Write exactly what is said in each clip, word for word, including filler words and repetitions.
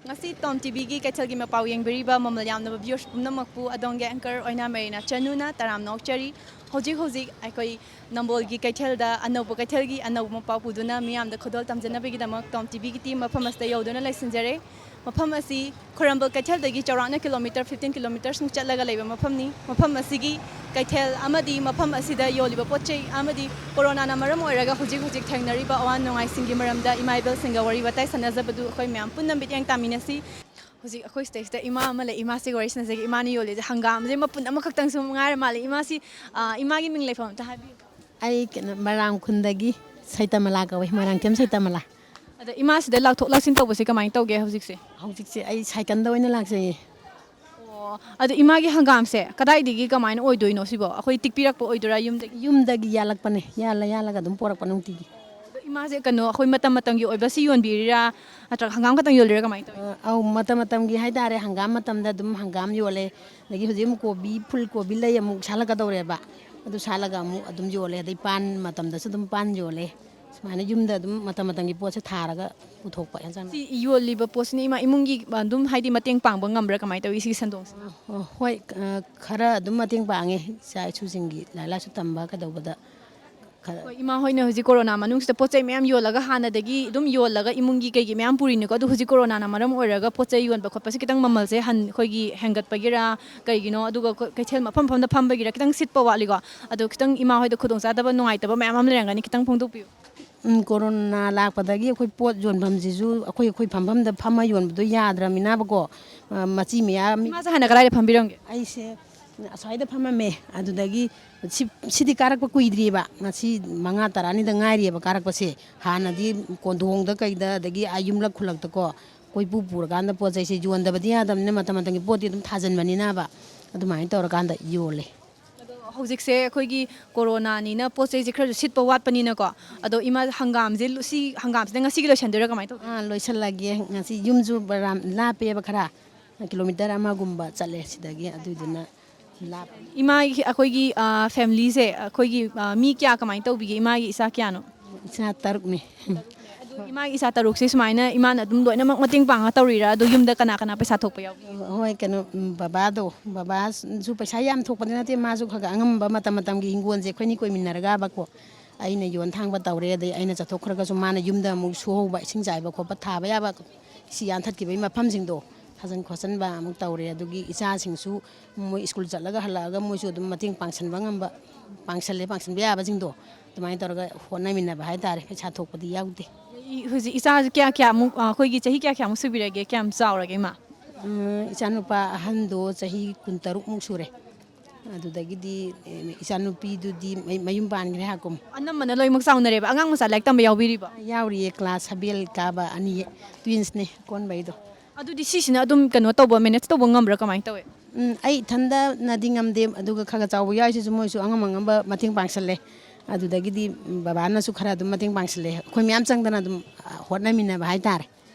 ꯉꯁꯤ ꯇꯣꯝ ꯇꯤꯚꯤꯒꯤ ꯀꯩꯊꯦꯜꯒꯤ ꯃꯄꯥꯎ ꯌꯦꯡꯕꯤꯔꯤꯕ ꯃꯃꯜ ꯌꯥꯝꯂꯕ viewers ꯄꯨꯝꯅꯃꯛꯄꯨ ꯑꯗꯣꯝꯒꯤ anchor ꯑꯣꯏꯅ ꯃꯦꯔꯤꯅꯥ ꯆꯅꯨꯅ ꯇꯔꯥꯝꯅ ꯑꯣꯛꯆꯔꯤ꯫ ꯍꯧꯖꯤꯛ ꯍꯧꯖꯤꯛ ꯑꯩꯈꯣꯏ ꯅꯝꯕꯣꯜꯒꯤ ꯀꯩꯊꯦꯜꯗ ꯑꯅꯧꯕ ꯀꯩꯊꯦꯜꯒꯤ ꯑꯅꯧꯕ ꯃꯄꯥꯎ ꯄꯨꯗꯨꯅ ꯃꯤꯌꯥꯝꯗ ꯈꯨꯗꯣꯜ ꯇꯝꯖꯅꯕꯒꯤꯗꯃꯛ ꯇꯣꯝ ꯇꯤꯚꯤꯒꯤ team ꯃꯐꯝ ꯑꯁꯤꯗ ꯌꯧꯗꯨꯅ ꯂꯩꯁꯤꯟꯖꯔꯦ꯫ ꯃꯐꯝ ꯑꯁꯤ ꯈꯨꯔꯝꯕ ꯀꯩꯊꯦꯜꯗꯒꯤ ꯆꯥꯎꯔꯥꯛꯅ kilometre fifteen kilometres ꯃꯨꯛ ꯆꯠꯂꯒ ꯂꯩꯕ ꯃꯐꯝꯅꯤ꯫ ꯃꯐꯝ ꯑꯁꯤꯒꯤ ꯀꯩꯊꯦꯜ ꯑꯃꯗꯤ ꯃꯐꯝ ꯑꯁꯤꯗ ꯌꯣꯜꯂꯤꯕ ꯄꯣꯠ ꯆꯩ ꯑꯃꯗꯤ ꯀꯣꯔꯣꯅꯥꯅ ꯃꯔꯝ ꯑꯣꯏꯔꯒ ꯍꯧꯖꯤꯛ ꯍꯧꯖꯤꯛ ꯊꯦꯡꯅꯔꯤꯕ ꯑꯋꯥ ꯅꯨꯡꯉꯥꯏꯁꯤꯡꯒꯤ ꯃꯔꯝꯗ ꯏꯃꯥ ꯏꯕꯦꯜꯁꯤꯡꯒ ꯋꯥꯔꯤ ꯋꯥꯇꯥꯏ ꯁꯥꯟꯅꯖꯕꯗꯨ ꯑꯩꯈꯣꯏ ꯃꯌꯥꯝ ꯄꯨꯟꯅ ꯃꯤꯠꯌꯦꯡ ꯇꯥꯃꯤꯟꯅꯁꯤ꯫ ꯍꯧꯖꯤꯛ ꯑꯩꯈꯣꯏ ꯁꯤꯗꯩꯁꯤꯗ ꯏꯃꯥ ꯑꯃ ꯂꯩ꯫ ꯏꯃꯥꯁꯤꯒ ꯋꯥꯔꯤ ꯁꯥꯟꯅꯖꯒꯦ꯫ ꯏꯃꯥꯅ ꯌꯣꯜꯂꯤꯁꯦ ꯍꯪꯒꯥꯝꯁꯦ ꯃꯄꯨꯟ ꯑꯃꯈꯛꯇꯪꯁꯨ ꯉꯥꯏꯔ ꯃꯥꯜꯂꯦ꯫ ꯏꯃꯥꯁꯤ, ꯑ, ꯏꯃꯥꯒꯤ ꯃꯤꯡ ꯂꯩꯐꯝ ꯑꯝꯇ ꯍꯥꯏꯕꯤꯌꯨ꯫ ꯑꯩ ꯀꯩꯅꯣ, ꯃꯔꯥꯡ ꯈꯨꯟꯗꯒꯤ ꯁꯩꯇꯃꯂꯥ ꯀꯧꯋꯦ, ꯃꯣꯏꯔꯥꯡꯊꯦꯝ ꯁꯩꯇꯃꯂꯥ꯫ ꯑꯗ ꯏꯃꯥꯁꯤꯗ ꯂꯥꯛꯊꯣꯛ ꯂꯥꯛꯁꯤꯟ ꯇꯧꯕꯁꯦ ꯀꯃꯥꯏꯅ ꯇꯧꯒꯦ ꯍꯧꯖꯤꯛꯁꯦ? ꯍꯧꯖꯤꯛꯁꯦ ꯑꯩ ꯁꯥꯏꯀꯜꯗ ꯑꯣꯏꯅ ꯂꯥꯛꯆꯩꯌꯦ꯫ ꯑꯣ, ꯑꯗꯣ ꯏꯃꯥꯒꯤ ꯍꯪꯒꯥꯝꯁꯦ ꯀꯗꯥꯏꯗꯒꯤ ꯀꯃꯥꯏꯅ ꯑꯣꯏꯗꯣꯏꯅꯣ ꯁꯤꯕꯣ? ꯑꯩꯈꯣꯏ ꯇꯤꯛꯄꯤꯔꯛꯄ ꯑꯣꯏꯗꯣꯏꯔꯥ ꯌꯨꯝꯗꯒꯤ? ꯌꯨꯝꯗꯒꯤ ꯌꯥꯜꯂꯛꯄꯅꯦ, ꯌꯥꯜꯂ ꯌꯥꯜꯂꯒ ꯑꯗꯨꯝ ꯄꯣꯔꯛꯄ ꯅꯨꯡꯇꯤꯒꯤ꯫ ꯑꯗꯣ ꯏꯃꯥꯁꯦ ꯀꯩꯅꯣ, ꯑꯩꯈꯣꯏ ꯃꯇꯝ ꯃꯇꯝꯒꯤ ꯑꯣꯏꯕ ꯁꯤ ꯌꯣꯟꯕꯤꯔꯤꯔꯥ, ꯅꯠꯇ꯭ꯔꯒ ꯍꯪꯒꯥꯝ ꯈꯛꯇꯪ ꯌꯣꯜꯂꯤꯔꯥ, ꯀꯃꯥꯏꯅ ꯇꯧꯋꯤ? ꯑ, ꯑꯧ, ꯃꯇꯝ ꯃꯇꯝꯒꯤ ꯍꯥꯏꯇꯥꯔꯦ, ꯍꯪꯒꯥꯝ ꯃꯇꯝꯗ ꯑꯗꯨꯝ ꯍꯪꯒꯥꯝ ꯌꯣꯜꯂꯦ, ꯑꯗꯒꯤ ꯍꯧꯖꯤꯛ ꯑꯃꯨꯛ ꯀꯣꯕꯤ, ꯐꯨꯜ ꯀꯣꯕꯤ ꯂꯩ ꯑꯃꯨꯛ ꯁꯥꯠꯂꯛꯀꯗꯧꯔꯦꯕ, ꯑꯗꯨ ꯁꯥꯠꯂꯒ ꯑꯃꯨꯛ ꯑꯗꯨꯝ ꯌꯣꯜꯂꯦ, ꯑꯗꯩ ꯄꯥꯟ ꯃꯇꯝꯗꯁꯨ ꯑꯗꯨꯝ ꯄꯥꯟ ꯌꯣꯜꯂꯦ꯫ ꯁꯨꯃꯥꯏꯅ ꯌꯨꯝꯗ ꯑꯗꯨꯝ ꯃꯇꯝ ꯃꯇꯝꯒꯤ ꯄꯣꯠꯁꯦ ꯊꯥꯔꯒ ꯄꯨꯊꯣꯛꯄ, ꯌꯦꯟꯁꯥꯡ ꯁꯤ ꯅꯥꯄꯤ꯫ ꯌꯣꯜꯂꯤꯕ ꯄꯣꯠꯁꯤꯅ ꯏꯃꯥ ꯏꯃꯨꯡꯒꯤ ꯑꯗꯨꯝ, ꯍꯥꯏꯗꯤ, ꯃꯇꯦꯡ ꯄꯥꯡꯕ ꯉꯝꯕ꯭ꯔꯥ, ꯀꯃꯥꯏꯅ ꯇꯧꯋꯤ ꯁꯤꯒꯤ ꯁꯦꯟꯗꯣꯡꯁꯤꯅ? ꯑ, ꯍꯣꯏ, ꯑ, ꯈꯔ ꯑꯗꯨꯝ ꯃꯇꯦꯡ ꯄꯥꯡꯉꯦ, ꯏꯆꯥ ꯏꯁꯨꯁꯤꯡꯒꯤ ꯂꯥꯏꯔꯤꯛ ꯂꯥꯏꯁꯨ ꯇꯝꯕ ꯀꯩꯗꯧꯕꯗ ꯈꯔ꯫ ꯍꯣꯏ, ꯏꯃꯥ ꯍꯣꯏꯅ ꯍꯧꯖꯤꯛ ꯀꯣꯔꯣꯅꯥ ꯃꯅꯨꯡꯁꯤꯗ ꯄꯣꯠ ꯆꯩ ꯃꯌꯥꯝ ꯌꯣꯜꯂꯒ, ꯍꯥꯟꯅꯗꯒꯤ ꯑꯗꯨꯝ ꯌꯣꯜꯂꯒ ꯏꯃꯨꯡꯒꯤ ꯀꯩꯒꯤ ꯃꯌꯥꯝ ꯄꯨꯔꯤꯅꯤꯀꯣ, ꯑꯗꯨ ꯍꯧꯖꯤꯛ ꯀꯣꯔꯣꯅꯥꯅ ꯃꯔꯝ ꯑꯣꯏꯔꯒ ꯄꯣꯠ ꯆꯩ ꯌꯣꯟꯕ ꯈꯣꯠꯄꯁꯦ ꯈꯤꯇꯪ ꯃꯃꯜꯁꯦ ꯍꯟ-, ꯑꯩꯈꯣꯏꯒꯤ ꯍꯦꯟꯒꯠꯄꯒꯤꯔꯥ, ꯀꯩꯒꯤꯅꯣ? ꯑꯗꯨꯒ ꯀ-, ꯀꯩꯊꯦꯜ ꯃꯐꯝ ꯃꯐꯝꯗ ꯐꯝꯕꯒꯤꯔꯥ ꯈꯤꯇꯪ ꯁꯤꯠꯄ ꯋꯥꯠꯂꯤꯀꯣ? ꯑꯗꯣ ꯈꯤꯇꯪ ꯏꯃꯥ ꯍꯣꯏꯗ ꯈꯨꯗꯣꯡꯆꯥꯗꯕ, ꯅꯨꯡꯉꯥꯏꯇꯕ ꯃꯌꯥꯝ ꯑꯃ ꯂꯩꯔꯝꯒꯅꯤ, ꯈꯤꯇꯪ ꯐꯣꯡꯗꯣꯛꯄꯤꯌꯨ꯫ ꯎꯝ, ꯀꯣꯔꯣꯅꯥ ꯂꯥꯛꯄꯗꯒꯤ ꯑꯩꯈꯣꯏ ꯄꯣꯠ ꯌꯣꯟꯐꯝꯁꯤꯁꯨ ꯑꯩꯈꯣꯏ, ꯑꯩꯈꯣꯏ ꯐꯝꯐꯝꯗ ꯐꯝꯃ ꯌꯣꯟꯕꯗꯣ ꯌꯥꯗ꯭ꯔꯃꯤꯅꯕꯀꯣ, ꯑ, ꯃꯆꯤ ꯃꯌꯥ ꯃꯤ- ꯏꯃꯥꯁꯦ ꯍꯥꯟꯅ ꯀꯗꯥꯏꯗ ꯐꯝꯕꯤꯔꯝꯒꯦ? ꯑꯩꯁꯦ ꯑꯁ꯭ꯋꯥꯏꯗ ꯐꯝꯃꯝꯃꯦ꯫ ꯑꯗꯨꯗꯒꯤ ꯁꯤ-, ꯁꯤꯗꯤ ꯀꯥꯔꯛꯄ ꯀꯨꯏꯗ꯭ꯔꯤꯑꯕ, ꯉꯁꯤ ꯃꯉꯥ ꯇꯔꯥꯅꯤꯗ ꯉꯥꯏꯔꯤꯑꯕ ꯀꯥꯔꯛꯄꯁꯦ꯫ ꯍꯥꯟꯅꯗꯤ ꯀꯣꯟꯊꯣꯡꯗ ꯀꯩꯗ, ꯑꯗꯒꯤ ꯑꯥ ꯌꯨꯝꯂꯛ ꯈꯨꯜꯂꯛꯇꯀꯣ ꯀꯣꯏꯄꯨ ꯄꯨꯔꯀꯥꯟꯗ ꯄꯣꯠ ꯆꯩꯁꯦ ꯌꯣꯟꯗꯕꯗꯤ ꯌꯥꯗꯕꯅꯤꯅ, ꯃꯇꯝ ꯃꯇꯝꯒꯤ ꯄꯣꯠꯇꯤ ꯑꯗꯨꯝ ꯊꯥꯖꯤꯟꯕꯅꯤꯅꯕ, ꯑꯗꯨꯃꯥꯏꯅ ꯇꯧꯔꯀꯥꯟꯗ ꯌꯣꯜꯂꯦ꯫ ꯑꯗꯣ ꯍꯧꯖꯤꯛꯁꯦ ꯑꯩꯈꯣꯏꯒꯤ ꯀꯣꯔꯣꯅꯥꯅꯤꯅ ꯄꯣꯠ ꯆꯩꯁꯦ ꯈꯔꯁꯨ ꯁꯤꯠꯄ ꯋꯥꯠꯄꯅꯤꯅꯀꯣ꯫ ꯑꯗꯣ ꯏꯃꯥ, ꯍꯪꯒꯥꯝꯁꯦ ꯂꯨ-, ꯁꯤ ꯍꯪꯒꯥꯝꯁꯤꯅ ꯉꯁꯤꯒꯤ ꯂꯣꯏꯁꯤꯟꯗꯣꯏꯔꯥ, ꯀꯃꯥꯏꯅ ꯇꯧꯗꯣꯏꯅꯣ? ꯑꯥ, ꯂꯣꯏꯁꯤꯜꯂꯒꯦ꯫ ꯉꯁꯤ ꯌꯨꯝꯁꯨ ꯕꯔꯥꯝ ꯂꯥꯞꯄꯦꯕ ꯈꯔ, ꯀꯤꯂꯣꯃꯤꯇꯔ ꯑꯃꯒꯨꯝꯕ ꯆꯠꯂꯦ ꯁꯤꯗꯒꯤ, ꯑꯗꯨꯏꯗꯨꯅ ꯂꯥꯞꯄꯦ꯫ ꯏꯃꯥꯒꯤ, ꯑꯩꯈꯣꯏꯒꯤ, ꯑ, ꯐꯦꯃꯤꯂꯤꯁꯦ, ꯑꯩꯈꯣꯏꯒꯤ, ꯑ, ꯃꯤ ꯀꯌꯥ, ꯀꯃꯥꯏꯅ ꯇꯧꯕꯤꯒꯦ? ꯏꯃꯥꯒꯤ ꯏꯆꯥ ꯀꯌꯥꯅꯣ? ꯏꯆꯥ ꯇꯔꯨꯛꯅꯦ꯫ ꯑꯗꯣ ꯏꯃꯥꯒꯤ ꯏꯆꯥ ꯇꯔꯨꯛꯁꯦ ꯁꯨꯃꯥꯏꯅ ꯏꯃꯥꯅ ꯑꯗꯨꯝ ꯂꯣꯏꯅꯃꯛ ꯃꯇꯦꯡ ꯄꯥꯡꯉ ꯇꯧꯔꯤꯔꯥ? ꯑꯗꯣ ꯌꯨꯝꯗ ꯀꯅꯥ ꯀꯅꯥ ꯄꯩꯁꯥ ꯊꯣꯛꯄ ꯌꯥꯎꯒꯦ? ꯍꯣꯏ, ꯀꯩꯅꯣ, ꯎꯝ, ꯕꯕꯥꯗꯣ, ꯕꯕꯥꯁꯨ ꯄꯩꯁꯥ ꯌꯥꯝ ꯊꯣꯛꯄꯗꯤ ꯅꯠꯇꯦ, ꯃꯥꯁꯨ ꯈꯔ ꯈꯔ ꯑꯉꯝꯕ ꯃꯇꯝ ꯃꯇꯝꯒꯤ ꯍꯤꯡꯒꯣꯜꯁꯦ ꯑꯩꯈꯣꯏꯅꯤ ꯀꯣꯏꯃꯤꯟꯅꯔꯒꯕꯀꯣ, ꯑꯩꯅ ꯌꯣꯟ ꯊꯥꯡꯕ ꯇꯧꯔꯦ, ꯑꯗꯩ ꯑꯩꯅ ꯆꯠꯊꯣꯛꯈ꯭ꯔꯒꯁꯨ ꯃꯥꯅ ꯌꯨꯝꯗ ꯑꯃꯨꯛ ꯁꯨꯍꯧꯕ, ꯏꯁꯤꯡ ꯆꯥꯏꯕ ꯈꯣꯠꯄ, ꯊꯥꯕ ꯌꯥꯕ, ꯁꯤ ꯌꯥꯟꯊꯠꯈꯤꯕꯒꯤ ꯃꯐꯝꯁꯤꯡꯗꯣ ꯊꯥꯖꯟ ꯈꯣꯠꯆꯟꯕ ꯑꯃꯨꯛ ꯇꯧꯔꯦ꯫ ꯑꯗꯨꯒꯤ ꯏꯆꯥꯁꯤꯡꯁꯨ ꯃꯣꯏ ꯁ꯭ꯀꯨꯜ ꯆꯠꯂꯒ ꯍꯜꯂꯛꯑꯒ ꯃꯣꯏꯁꯨ ꯑꯗꯨꯝ ꯃꯇꯦꯡ ꯄꯥꯡꯁꯟꯕ ꯉꯝꯕ, ꯄꯥꯡꯁꯜꯂꯦ, ꯄꯥꯡꯁꯟꯕ ꯌꯥꯕꯁꯤꯡꯗꯣ ꯑꯗꯨꯃꯥꯏꯅ ꯇꯧꯔꯒ ꯍꯣꯠꯅꯃꯤꯟꯅꯕ ꯍꯥꯏꯇꯥꯔꯦ꯫ ꯄꯩꯁꯥ ꯊꯣꯛꯄꯗꯤ ꯌꯥꯎꯗꯦ꯫ ꯏ-, ꯍꯧꯖꯤꯛ ꯏꯆꯥꯁꯦ ꯀꯌꯥ ꯀꯌꯥꯃꯨꯛ, ꯑ, ꯑꯩꯈꯣꯏꯒꯤ ꯆꯍꯤ ꯀꯌꯥ ꯀꯌꯥꯃꯨꯛ ꯁꯨꯕꯤꯔꯒꯦ? ꯀꯌꯥꯝ ꯆꯥꯎꯔꯒꯦ ꯏꯃꯥ? ꯎꯝ, ꯏꯆꯥꯅꯨꯄꯥ ꯑꯍꯟꯗꯣ ꯆꯍꯤ ꯀꯨꯟꯇꯔꯨꯛꯃꯨꯛ ꯁꯨꯔꯦ꯫ ꯑꯗꯨꯗꯒꯤꯗꯤ, ꯑꯦ, ꯏꯆꯥꯅꯨꯄꯤꯗꯨꯗꯤ ꯃ-, ꯃꯌꯨꯝ ꯄꯥꯟꯈ꯭ꯔꯦ ꯍꯥꯀꯨꯝ꯫ ꯑꯅꯝꯕꯅ ꯂꯣꯏꯅꯃꯛ ꯆꯥꯎꯅꯔꯦꯕ꯫ ꯑꯉꯥꯡ ꯃꯆꯥ ꯂꯥꯏꯔꯤꯛ ꯇꯝꯕ ꯌꯥꯎꯕꯤꯔꯤꯕꯣ? ꯌꯥꯎꯔꯤꯌꯦ, ꯀ꯭ꯂꯥꯁ ꯁꯚꯦꯟ ꯀꯥꯕ ꯑꯅꯤ, ꯇ꯭ꯋꯤꯟꯁꯅꯦ, ꯑꯀꯣꯟꯕꯩꯗꯣ꯫ ꯑꯗꯨꯗꯤ ꯁꯤꯁꯤꯅ ꯑꯗꯨꯝ ꯀꯩꯅꯣ ꯇꯧꯕ, ꯃꯦꯅꯦꯖ ꯇꯧꯕ ꯉꯝꯕ꯭ꯔꯥ, ꯀꯃꯥꯏꯅ ꯇꯧꯋꯦ? ꯎꯝ, ꯑꯩ ꯏꯊꯟꯗꯅꯗꯤ ꯉꯝꯗꯦ, ꯑꯗꯨꯒ ꯈꯔ ꯈꯔ ꯆꯥꯎꯕ ꯌꯥꯎꯔꯤꯁꯤꯁꯨ ꯃꯣꯏꯁꯨ ꯑꯉꯝ ꯑꯉꯝꯕ ꯃꯇꯦꯡ ꯄꯥꯡꯁꯜꯂꯦ꯫ ꯑꯗꯨꯗꯒꯤꯗꯤ ꯕꯕꯥꯅꯁꯨ ꯈꯔ ꯑꯗꯨꯝ ꯃꯇꯦꯡ ꯄꯥꯡꯁꯜꯂꯦ꯫ ꯑꯩꯈꯣꯏ ꯃꯌꯥꯝ ꯆꯪꯗꯅ ꯑꯗꯨꯝ, ꯑ, ꯍꯣꯠꯅꯃꯤꯟꯅꯕ ꯍꯥꯏꯇꯥꯔꯦ꯫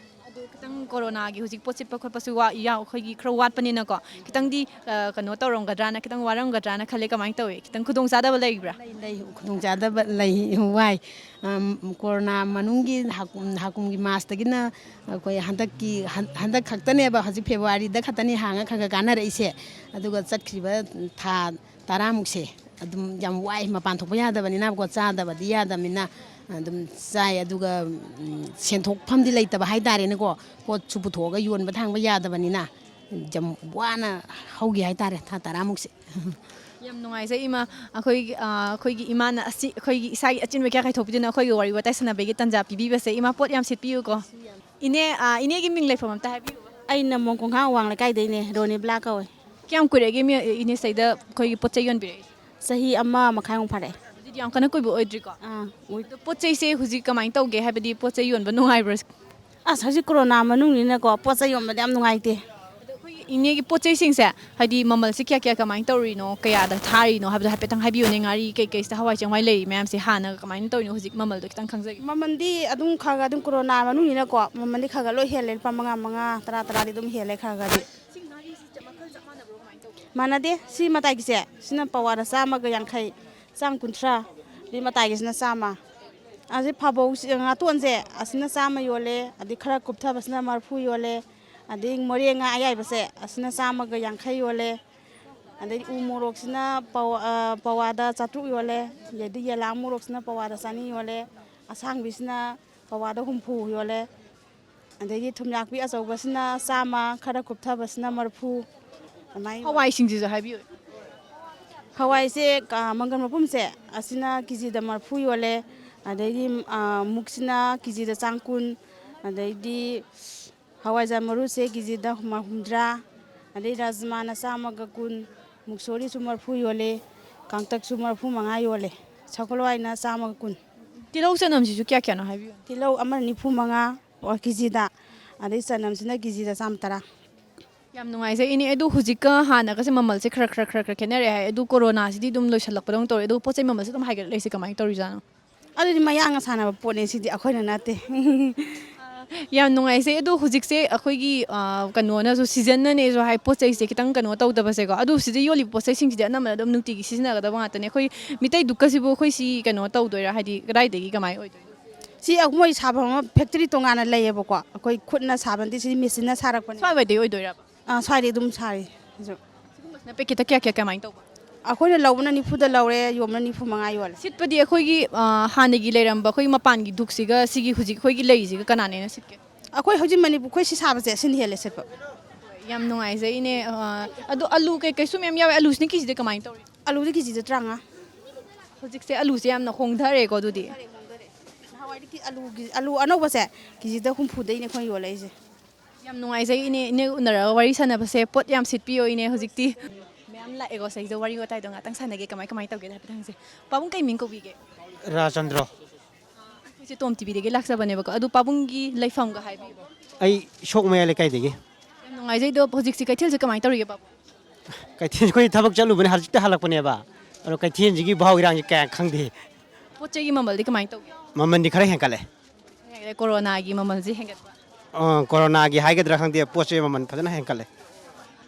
ꯑꯗꯨ ꯈꯤꯇꯪ ꯀꯣꯔꯣꯅꯥꯒꯤ ꯍꯧꯖꯤꯛ ꯄꯣꯠ ꯁꯤꯠꯄ ꯈꯣꯠꯄꯁꯨ ꯋꯥ-, ꯌꯥꯎ-, ꯑꯩꯈꯣꯏꯒꯤ ꯈꯔ ꯋꯥꯠꯄꯅꯤꯅꯀꯣ, ꯈꯤꯇꯪꯗꯤ, ꯑ, ꯀꯩꯅꯣ ꯇꯧꯔꯝꯒꯗ꯭ꯔꯥꯅ, ꯈꯤꯇꯪ ꯋꯥꯔꯝꯒꯗ꯭ꯔꯥꯅ ꯈꯜꯂꯦ꯫ ꯀꯃꯥꯏꯅ ꯇꯧꯋꯤ? ꯈꯤꯇꯪ ꯈꯨꯗꯣꯡꯆꯥꯗꯕ ꯂꯩꯕ꯭ꯔꯥ? ꯂꯩ, ꯂꯩ, ꯈꯨꯗꯣꯡꯆꯥꯗꯕ ꯂꯩ, ꯋꯥꯏ꯫ ꯑꯝ, ꯀꯣꯔꯣꯅꯥ ꯃꯅꯨꯡꯒꯤ ꯍꯥꯀꯨꯝ-, ꯍꯥꯀꯨꯝꯒꯤ ꯃꯥꯔꯁꯇꯒꯤꯅ ꯑꯩꯈꯣꯏ ꯍꯟꯗꯛꯀꯤ, ꯍꯟ-, ꯍꯟꯗꯛ ꯈꯛꯇꯅꯦꯕ, ꯍꯧꯖꯤꯛ ꯐꯦꯕꯋꯥꯔꯤꯗ ꯈꯛꯇꯅꯤ ꯍꯥꯡꯉ ꯈꯔ ꯈꯔ ꯀꯥꯟꯅꯔꯛꯏꯁꯦ꯫ ꯑꯗꯨꯒ ꯆꯠꯈ꯭ꯔꯤꯕ ꯊꯥ ꯇꯔꯥꯃꯨꯛꯁꯦ ꯑꯗꯨꯝ ꯌꯥꯝ ꯋꯥꯏ, ꯃꯄꯥꯟ ꯊꯣꯛꯄ ꯌꯥꯗꯕꯅꯤꯅꯀꯣ, ꯆꯥꯗꯕꯗꯤ ꯌꯥꯗꯕꯅꯤꯅ ꯑꯗꯨꯝ ꯆꯥꯏ꯫ ꯑꯗꯨꯒ, ꯎꯝ, ꯁꯦꯟꯊꯣꯛꯐꯝꯗꯤ ꯂꯩꯇꯕ ꯍꯥꯏꯇꯥꯔꯦꯅꯦꯀꯣ, ꯄꯣꯠꯁꯨ ꯄꯨꯊꯣꯛꯑꯒ ꯌꯣꯟꯕ ꯊꯥꯡꯕ ꯌꯥꯗꯕꯅꯤꯅ ꯌꯥꯝ ꯋꯥꯅ ꯍꯧꯈꯤ ꯍꯥꯏꯇꯥꯔꯦ, ꯊꯥ ꯇꯔꯥꯃꯨꯛꯁꯦ꯫ ꯌꯥꯝ ꯅꯨꯡꯉꯥꯏꯖꯩ, ꯏꯃꯥ꯫ ꯑꯩꯈꯣꯏꯒꯤ, ꯑ, ꯑꯩꯈꯣꯏꯒꯤ ꯏꯃꯥꯅ ꯑꯁꯤ, ꯑꯩꯈꯣꯏꯒꯤ ꯏꯁꯥꯒꯤ ꯑꯆꯤꯟꯕ ꯀꯌꯥ ꯀꯥꯏꯊꯣꯛꯄꯤꯗꯨꯅ ꯑꯩꯈꯣꯏꯒꯤ ꯋꯥꯔꯤ ꯋꯥꯇꯥꯏ ꯁꯥꯟꯅꯕꯒꯤ ꯇꯥꯟꯖꯥ ꯄꯤꯕꯤꯕꯁꯦ꯫ ꯏꯃꯥ, ꯄꯣꯠ ꯌꯥꯝ ꯁꯤꯠꯄꯤꯌꯨꯀꯣ꯫ ꯏꯅꯦ, ꯑ, ꯏꯅꯦꯒꯤ ꯃꯤꯡ ꯂꯩꯐꯝ ꯑꯝꯇ ꯍꯥꯏꯕꯤꯌꯨ꯫ ꯑꯩꯅ ꯃꯣꯡꯀꯣꯡꯈꯥꯡ ꯋꯥꯡ ꯂꯩꯀꯥꯏꯗꯩꯅꯦ, ꯔꯣꯅꯤꯕ꯭ꯂꯥ ꯀꯧꯋꯦ꯫ ꯀꯌꯥꯝ ꯀꯨꯏꯔꯒꯦ ꯃꯤ, ꯏꯅꯦ ꯁꯤꯗ ꯑꯩꯈꯣꯏꯒꯤ ꯄꯣꯠ ꯆꯩ ꯌꯣꯟꯕꯤꯔꯛꯏꯁꯦ? ꯆꯍꯤ ꯑꯃ ꯃꯈꯥꯏꯃꯨꯛ ꯐꯥꯔꯛꯑꯦ꯫ ꯑꯗꯨꯗꯤ ꯌꯥꯝ ꯀꯟꯅ ꯀꯨꯏꯕ ꯑꯣꯏꯗ꯭ꯔꯤꯀꯣ? ꯑꯥ, ꯑꯣꯏ- ꯑꯗꯣ ꯄꯣꯠ ꯆꯩꯁꯦ ꯍꯧꯖꯤꯛ ꯀꯃꯥꯏꯅ ꯇꯧꯒꯦ? ꯍꯥꯏꯕꯗꯤ ꯄꯣꯠ ꯆꯩ ꯌꯣꯟꯕ ꯅꯨꯡꯉꯥꯏꯕ꯭ꯔꯥ? ꯑꯁ, ꯍꯧꯖꯤꯛ ꯀꯣꯔꯣꯅꯥ ꯃꯅꯨꯡꯅꯤꯅꯀꯣ, ꯄꯣꯠ ꯆꯩ ꯌꯣꯟꯕꯗ ꯌꯥꯝ ꯅꯨꯡꯉꯥꯏꯇꯦ꯫ ꯑꯗꯣ ꯑꯩꯈꯣꯏꯒꯤ ꯏꯅꯦꯒꯤ ꯄꯣꯠ ꯆꯩꯁꯤꯡꯁꯦ, ꯍꯥꯏꯗꯤ ꯃꯃꯜꯁꯦ ꯀꯌꯥ ꯀꯌꯥ ꯀꯃꯥꯏꯅ ꯇꯧꯔꯤꯅꯣ, ꯀꯌꯥꯗ ꯊꯥꯔꯤꯅꯣ ꯍꯥꯏꯕꯗꯣ ꯍꯥꯏꯐꯦꯠꯇꯪ ꯍꯥꯏꯕꯤꯌꯨꯅꯦ꯫ ꯉꯥꯔꯤ ꯀꯩꯀꯩꯁꯤꯗ, ꯍꯋꯥꯏ ꯆꯦꯡꯋꯥꯏ ꯂꯩꯔꯤ ꯃꯌꯥꯝꯁꯦ ꯍꯥꯟꯅꯒ ꯀꯃꯥꯏꯅ ꯇꯧꯔꯤꯅꯣ, ꯍꯧꯖꯤꯛ ꯃꯃꯜꯗꯣ ꯈꯤꯇꯪ ꯈꯪꯖꯒꯦ꯫ ꯃꯃꯜꯗꯤ ꯑꯗꯨꯝ ꯈꯔ ꯈꯔ ꯑꯗꯨꯝ ꯀꯣꯔꯣꯅꯥ ꯃꯅꯨꯡꯅꯤꯅꯀꯣ, ꯃꯃꯜꯗꯤ ꯈꯔ ꯈꯔ ꯂꯣꯏ ꯍꯦꯜꯂꯦ꯫ ꯂꯨꯄꯥ ꯃꯉꯥ, ꯃꯉꯥ, ꯇꯔꯥ, ꯇꯔꯥꯗꯤ ꯑꯗꯨꯝ ꯍꯦꯜꯂꯦ ꯈꯔ ꯈꯔꯗꯤ꯫ ꯃꯥꯟꯅꯗꯦ꯫ ꯁꯤ ꯃꯇꯥꯏꯒꯤꯁꯦ, ꯁꯤꯅ ꯄꯋꯥꯗ ꯆꯥꯝꯃꯒ ꯌꯥꯡꯈꯩ, ꯆꯥꯝ ꯀꯨꯟꯊ꯭ꯔꯥ꯫ ꯑꯗꯩ ꯃꯇꯥꯏꯒꯤꯁꯤꯅ ꯆꯥꯝꯃ꯫ ꯑꯁꯤ ꯐꯥꯕꯧ ꯁꯤ-, ꯉꯥꯇꯣꯟꯁꯦ, ꯑꯁꯤꯅ ꯆꯥꯝꯃ ꯌꯣꯜꯂꯦ꯫ ꯑꯗꯩ ꯈꯔ ꯀꯨꯞꯊꯕꯁꯤꯅ ꯃꯔꯐꯨ ꯌꯣꯜꯂꯦ꯫ ꯑꯗꯩ ꯃꯣꯔꯦ ꯉꯥ ꯑꯌꯥꯏꯕꯁꯦ, ꯑꯁꯤꯅ ꯆꯥꯝꯃꯒ ꯌꯥꯡꯈꯩ ꯌꯣꯜꯂꯦ꯫ ꯑꯗꯩ ꯎ ꯃꯣꯔꯣꯛꯁꯤꯅ ꯄꯋꯥ-, ꯑ, ꯄꯋꯥꯗ ꯆꯥꯇ꯭ꯔꯨꯛ ꯌꯣꯜꯂꯦ꯫ ꯑꯗꯩꯗꯤ ꯌꯦꯂꯥꯡ ꯃꯣꯔꯣꯛꯁꯤꯅ ꯄꯋꯥꯗ ꯆꯅꯤ ꯌꯣꯜꯂꯦ꯫ ꯑꯁꯥꯡꯕꯤꯁꯤꯅ ꯄꯋꯥꯗ ꯍꯨꯝꯐꯨ ꯌꯣꯜꯂꯦ꯫ ꯑꯗꯩꯗꯤ ꯊꯨꯝꯌꯥꯛꯄꯤ ꯑꯆꯧꯕꯁꯤꯅ ꯆꯥꯝꯃ, ꯈꯔ ꯀꯨꯞꯊꯕꯁꯤꯅ ꯃꯔꯐꯨ꯫ ꯑꯗꯨꯃꯥꯏꯅ ꯌꯣꯜꯂꯦ꯫ ꯍꯋꯥꯏꯁꯤꯡꯁꯤꯁꯨ ꯍꯥꯏꯕꯤꯌꯨ꯫ ꯍꯋꯥꯏꯁꯦ, ꯀ-, ꯃꯪꯒꯟ ꯃꯄꯨꯝꯁꯦ, ꯑꯁꯤꯅ ꯀꯦꯖꯤꯗ ꯃꯔꯐꯨ ꯌꯣꯜꯂꯦ꯫ ꯑꯗꯩꯗꯤ, ꯑ, ꯃꯨꯛꯁꯤꯅ ꯀꯦꯖꯤꯗ ꯆꯥꯝ ꯀꯨꯟ꯫ ꯑꯗꯩꯗꯤ ꯍꯋꯥꯏꯖꯥꯔ ꯃꯔꯨꯁꯦ ꯀꯦꯖꯤꯗ ꯍꯨꯝ-, ꯍꯨꯝꯗ꯭ꯔꯥ꯫ ꯑꯗꯩ ꯔꯥꯖꯃꯥꯅ ꯆꯥꯝꯃꯒ ꯀꯨꯟ꯫ ꯃꯨꯛꯁꯣꯔꯤꯁꯨ ꯃꯔꯐꯨ ꯌꯣꯜꯂꯦ꯫ ꯀꯥꯡꯇꯛꯁꯨ ꯃꯔꯐꯨ ꯃꯉꯥ ꯌꯣꯜꯂꯦ꯫ ꯁꯒꯣꯜ ꯍꯋꯥꯏꯅ ꯆꯥꯝꯃꯒ ꯀꯨꯟ꯫ ꯇꯤꯜꯍꯧ ꯆꯅꯝꯁꯤꯁꯨ ꯀꯌꯥ ꯀꯌꯥꯅꯣ ꯍꯥꯏꯕꯤꯌꯨ꯫ ꯇꯤꯜꯍꯧ ꯑꯃꯅ ꯅꯤꯐꯨ ꯃꯉꯥ ꯀꯦꯖꯤꯗ, ꯑꯗꯩ ꯆꯅꯝꯁꯤꯅ ꯀꯦꯖꯤꯗ ꯆꯥꯝꯃ ꯇꯔꯥ꯫ ꯌꯥꯝ ꯅꯨꯡꯉꯥꯏꯖꯩ ꯏꯅꯦ꯫ ꯑꯗꯨ ꯍꯧꯖꯤꯛꯀ ꯍꯥꯟꯅꯒꯁꯦ ꯃꯃꯜꯁꯦ ꯈꯔ ꯈꯔ ꯈꯔ ꯈꯔ ꯈꯦꯠꯅꯔꯦ ꯍꯥꯏ꯫ ꯑꯗꯨ ꯀꯣꯔꯣꯅꯥꯁꯤꯗꯤ ꯑꯗꯨꯝ ꯂꯣꯏꯁꯤꯜꯂꯛꯄꯗꯧꯅ ꯇꯧꯔꯦ꯫ ꯑꯗꯨ ꯄꯣꯠ ꯆꯩ ꯃꯃꯜꯁꯦ ꯑꯗꯨꯝ ꯍꯥꯏꯒꯠꯂꯛꯏꯁꯦ ꯀꯃꯥꯏꯅ ꯇꯧꯔꯤꯖꯥꯠꯅꯣ? ꯑꯗꯨꯗꯤ ꯃꯌꯥꯡꯅ ꯁꯥꯟꯅꯕ ꯄꯣꯠꯅꯦ, ꯁꯤꯗꯤ ꯑꯩꯈꯣꯏꯅ ꯅꯠꯇꯦ꯫ ꯌꯥꯝ ꯅꯨꯡꯉꯥꯏꯖꯩ꯫ ꯑꯗꯣ ꯍꯧꯖꯤꯛꯁꯦ ꯑꯩꯈꯣꯏꯒꯤ, ꯑ, ꯀꯩꯅꯣꯅꯁꯨ, ꯁꯤꯖꯟꯅꯅꯦꯁꯨ ꯍꯥꯏ, ꯄꯣꯠ ꯆꯩꯁꯦ ꯈꯤꯇꯪ ꯀꯩꯅꯣ ꯇꯧꯗꯕꯁꯦꯀꯣ꯫ ꯑꯗꯨ ꯁꯤꯗ ꯌꯣꯜꯂꯤꯕ ꯄꯣꯠ ꯆꯩꯁꯤꯡꯁꯤꯗꯤ ꯑꯅꯝꯕꯅ ꯑꯗꯨꯝ ꯅꯨꯡꯇꯤꯒꯤ ꯁꯤꯖꯤꯟꯅꯒꯗꯕ ꯉꯥꯛꯇꯅꯦ꯫ ꯑꯩꯈꯣꯏ ꯃꯤꯇꯩ ꯗꯨꯛꯀꯁꯤꯕꯨ ꯑꯩꯈꯣꯏ ꯁꯤ ꯀꯩꯅꯣ ꯇꯧꯗꯣꯏꯔꯥ? ꯍꯥꯏꯗꯤ ꯀꯗꯥꯏꯗꯒꯤ ꯀꯃꯥꯏꯅ ꯑꯣꯏꯗꯣꯏꯅꯣ? ꯁꯤ ꯑꯩꯈꯣꯏ ꯁꯥꯐꯝ ꯑꯃ ꯐꯦꯛꯇꯔꯤ ꯇꯣꯉꯥꯟꯅ ꯂꯩꯌꯦꯕꯀꯣ, ꯑꯩꯈꯣꯏ ꯈꯨꯠꯅ ꯁꯥꯕ ꯅꯠꯇꯦ, ꯁꯤꯗꯤ ꯃꯦꯆꯤꯟꯅ ꯁꯥꯔꯛꯄꯅꯦ꯫ ꯁ꯭ꯋꯥꯏꯋꯥꯏꯗꯒꯤ ꯑꯣꯏꯗꯣꯏꯔꯕ? ꯑꯥ, ꯁ꯭ꯋꯥꯏꯗꯩ ꯑꯗꯨꯝ ꯁꯥꯔꯤ꯫ ꯁꯤꯁꯨ ꯁꯤꯒꯨꯝꯕꯁꯤꯅ ꯄꯦꯀꯦꯠꯇ ꯀꯌꯥ ꯀꯌꯥ ꯀꯃꯥꯏꯅ ꯇꯧꯕ? ꯑꯩꯈꯣꯏꯅ ꯂꯧꯕꯅ ꯅꯤꯐꯨꯗ ꯂꯧꯔꯦ, ꯌꯣꯟꯕꯅ ꯅꯤꯐꯨ ꯃꯉꯥ ꯌꯣꯜꯂꯦ꯫ ꯁꯤꯠꯄꯗꯤ ꯑꯩꯈꯣꯏꯒꯤ, ꯑ, ꯍꯥꯟꯅꯒꯤ ꯂꯩꯔꯝꯕ ꯑꯩꯈꯣꯏꯒꯤ ꯃꯄꯥꯟꯒꯤ ꯗꯨꯛꯁꯤꯒ ꯁꯤꯒꯤ ꯍꯧꯖꯤꯛ ꯑꯩꯈꯣꯏꯒꯤ ꯂꯩꯔꯤꯁꯤꯒ ꯀꯅꯥꯅ ꯍꯦꯟꯅ ꯁꯤꯠꯀꯦ? ꯑꯩꯈꯣꯏ ꯍꯧꯖꯤꯛ ꯃꯅꯤꯄꯨꯔ, ꯑꯩꯈꯣꯏ ꯁꯤ ꯁꯥꯕꯁꯦ, ꯁꯤꯅ ꯍꯦꯜꯂꯦ ꯁꯤꯠꯄ꯫ ꯌꯥꯝ ꯅꯨꯡꯉꯥꯏꯖꯩ ꯏꯅꯦ꯫ ꯑ, ꯑꯗꯣ ꯑꯂꯨ ꯀꯩꯀꯩꯁꯨ ꯃꯌꯥꯝ ꯌꯥꯎꯋꯦ꯫ ꯑꯂꯨꯁꯤꯅ ꯀꯦꯖꯤꯗ ꯀꯃꯥꯏꯅ ꯇꯧꯔꯤ? ꯑꯂꯨꯗꯤ ꯀꯦꯖꯤꯗ ꯇꯔꯥꯃꯉꯥ꯫ ꯍꯧꯖꯤꯛꯁꯦ ꯑꯂꯨꯁꯦ ꯌꯥꯝꯅ ꯍꯣꯡꯊꯔꯦꯀꯣ ꯑꯗꯨꯗꯤ? ꯅꯍꯥꯟꯋꯥꯏꯗꯤ ꯀꯤ-, ꯑꯂꯨꯒꯤ, ꯑꯂꯨ ꯑꯅꯧꯕꯁꯦ ꯀꯦꯖꯤꯗ ꯍꯨꯝꯐꯨꯗꯩꯅꯦ ꯑꯩꯈꯣꯏꯅ ꯌꯣꯜꯂꯛꯏꯁꯦ꯫ ꯌꯥꯝ ꯅꯨꯡꯉꯥꯏꯖꯩ ꯏꯅꯦ, ꯏꯅꯦ ꯎꯅꯔꯒ ꯋꯥꯔꯤ ꯁꯥꯟꯅꯕꯁꯦ꯫ ꯄꯣꯠ ꯌꯥꯝ ꯁꯤꯠꯄꯤꯌꯣ ꯏꯅꯦ꯫ ꯍꯧꯖꯤꯛꯇꯤ ꯃꯌꯥꯝ ꯂꯥꯛꯑꯦꯀꯣ ꯁꯤꯗꯩꯁꯤꯗ, ꯋꯥꯔꯤ ꯋꯥꯇꯥꯏꯗꯣ ꯉꯥꯛꯇꯪ ꯁꯥꯟꯅꯒꯦ꯫ ꯀꯃꯥꯏ ꯀꯃꯥꯏꯅ ꯇꯧꯒꯦꯅ ꯍꯥꯏꯐꯦꯠ ꯍꯪꯁꯦ꯫ ꯄꯥꯕꯨꯡ, ꯀꯩ ꯃꯤꯡ ꯀꯧꯕꯤꯒꯦ? ꯔꯥꯖꯆꯟꯗ꯭ꯔꯣ꯫ ꯑꯩꯈꯣꯏꯁꯦ ꯇꯣꯝ ꯇꯤꯚꯤꯗꯒꯤ ꯂꯥꯛꯆꯕꯅꯦꯕꯀꯣ꯫ ꯑꯗꯨ ꯄꯥꯕꯨꯡꯒꯤ ꯂꯩꯐꯝꯒ ꯍꯥꯏꯕꯤꯌꯨ꯫ ꯑꯩ ꯁꯣꯛ ꯃꯌꯥꯏ ꯂꯩꯀꯥꯏꯗꯒꯤ꯫ ꯌꯥꯝ ꯅꯨꯡꯉꯥꯏꯖꯩ꯫ ꯑꯗꯣ ꯍꯧꯖꯤꯛꯁꯦ ꯀꯩꯊꯦꯜꯁꯦ ꯀꯃꯥꯏꯅ ꯇꯧꯔꯤꯒꯦ ꯄꯥꯕꯨꯡ? ꯀꯩꯊꯦꯜ ꯑꯩꯈꯣꯏ ꯊꯕꯛ ꯆꯠꯂꯨꯕꯅꯦ, ꯍꯧꯖꯤꯛꯇ ꯍꯜꯂꯛꯄꯅꯦꯕ꯫ ꯑꯗꯣ ꯀꯩꯊꯦꯜꯁꯤꯒꯤ ꯚꯥꯎ ꯏꯔꯥꯡꯁꯦ ꯀꯌꯥ ꯈꯪꯗꯦ꯫ ꯄꯣꯠ ꯆꯩꯒꯤ ꯃꯃꯜꯗꯤ ꯀꯃꯥꯏꯅ ꯇꯧꯒꯦ? ꯃꯃꯜꯗꯤ ꯈꯔ ꯍꯦꯟꯒꯠꯂꯦ꯫ ꯍꯦꯟꯒꯠꯂꯦ, ꯀꯣꯔꯣꯅꯥꯒꯤ ꯃꯃꯜꯁꯦ ꯍꯦꯟꯒꯠꯄ꯫ ꯑ, ꯀꯣꯔꯣꯅꯥꯒꯤ ꯍꯥꯏꯒꯗ꯭ꯔꯥ ꯈꯪꯗꯦ, ꯄꯣꯠ ꯆꯩ ꯃꯃꯜ ꯐꯖꯅ ꯍꯦꯟꯒꯠꯂꯦ꯫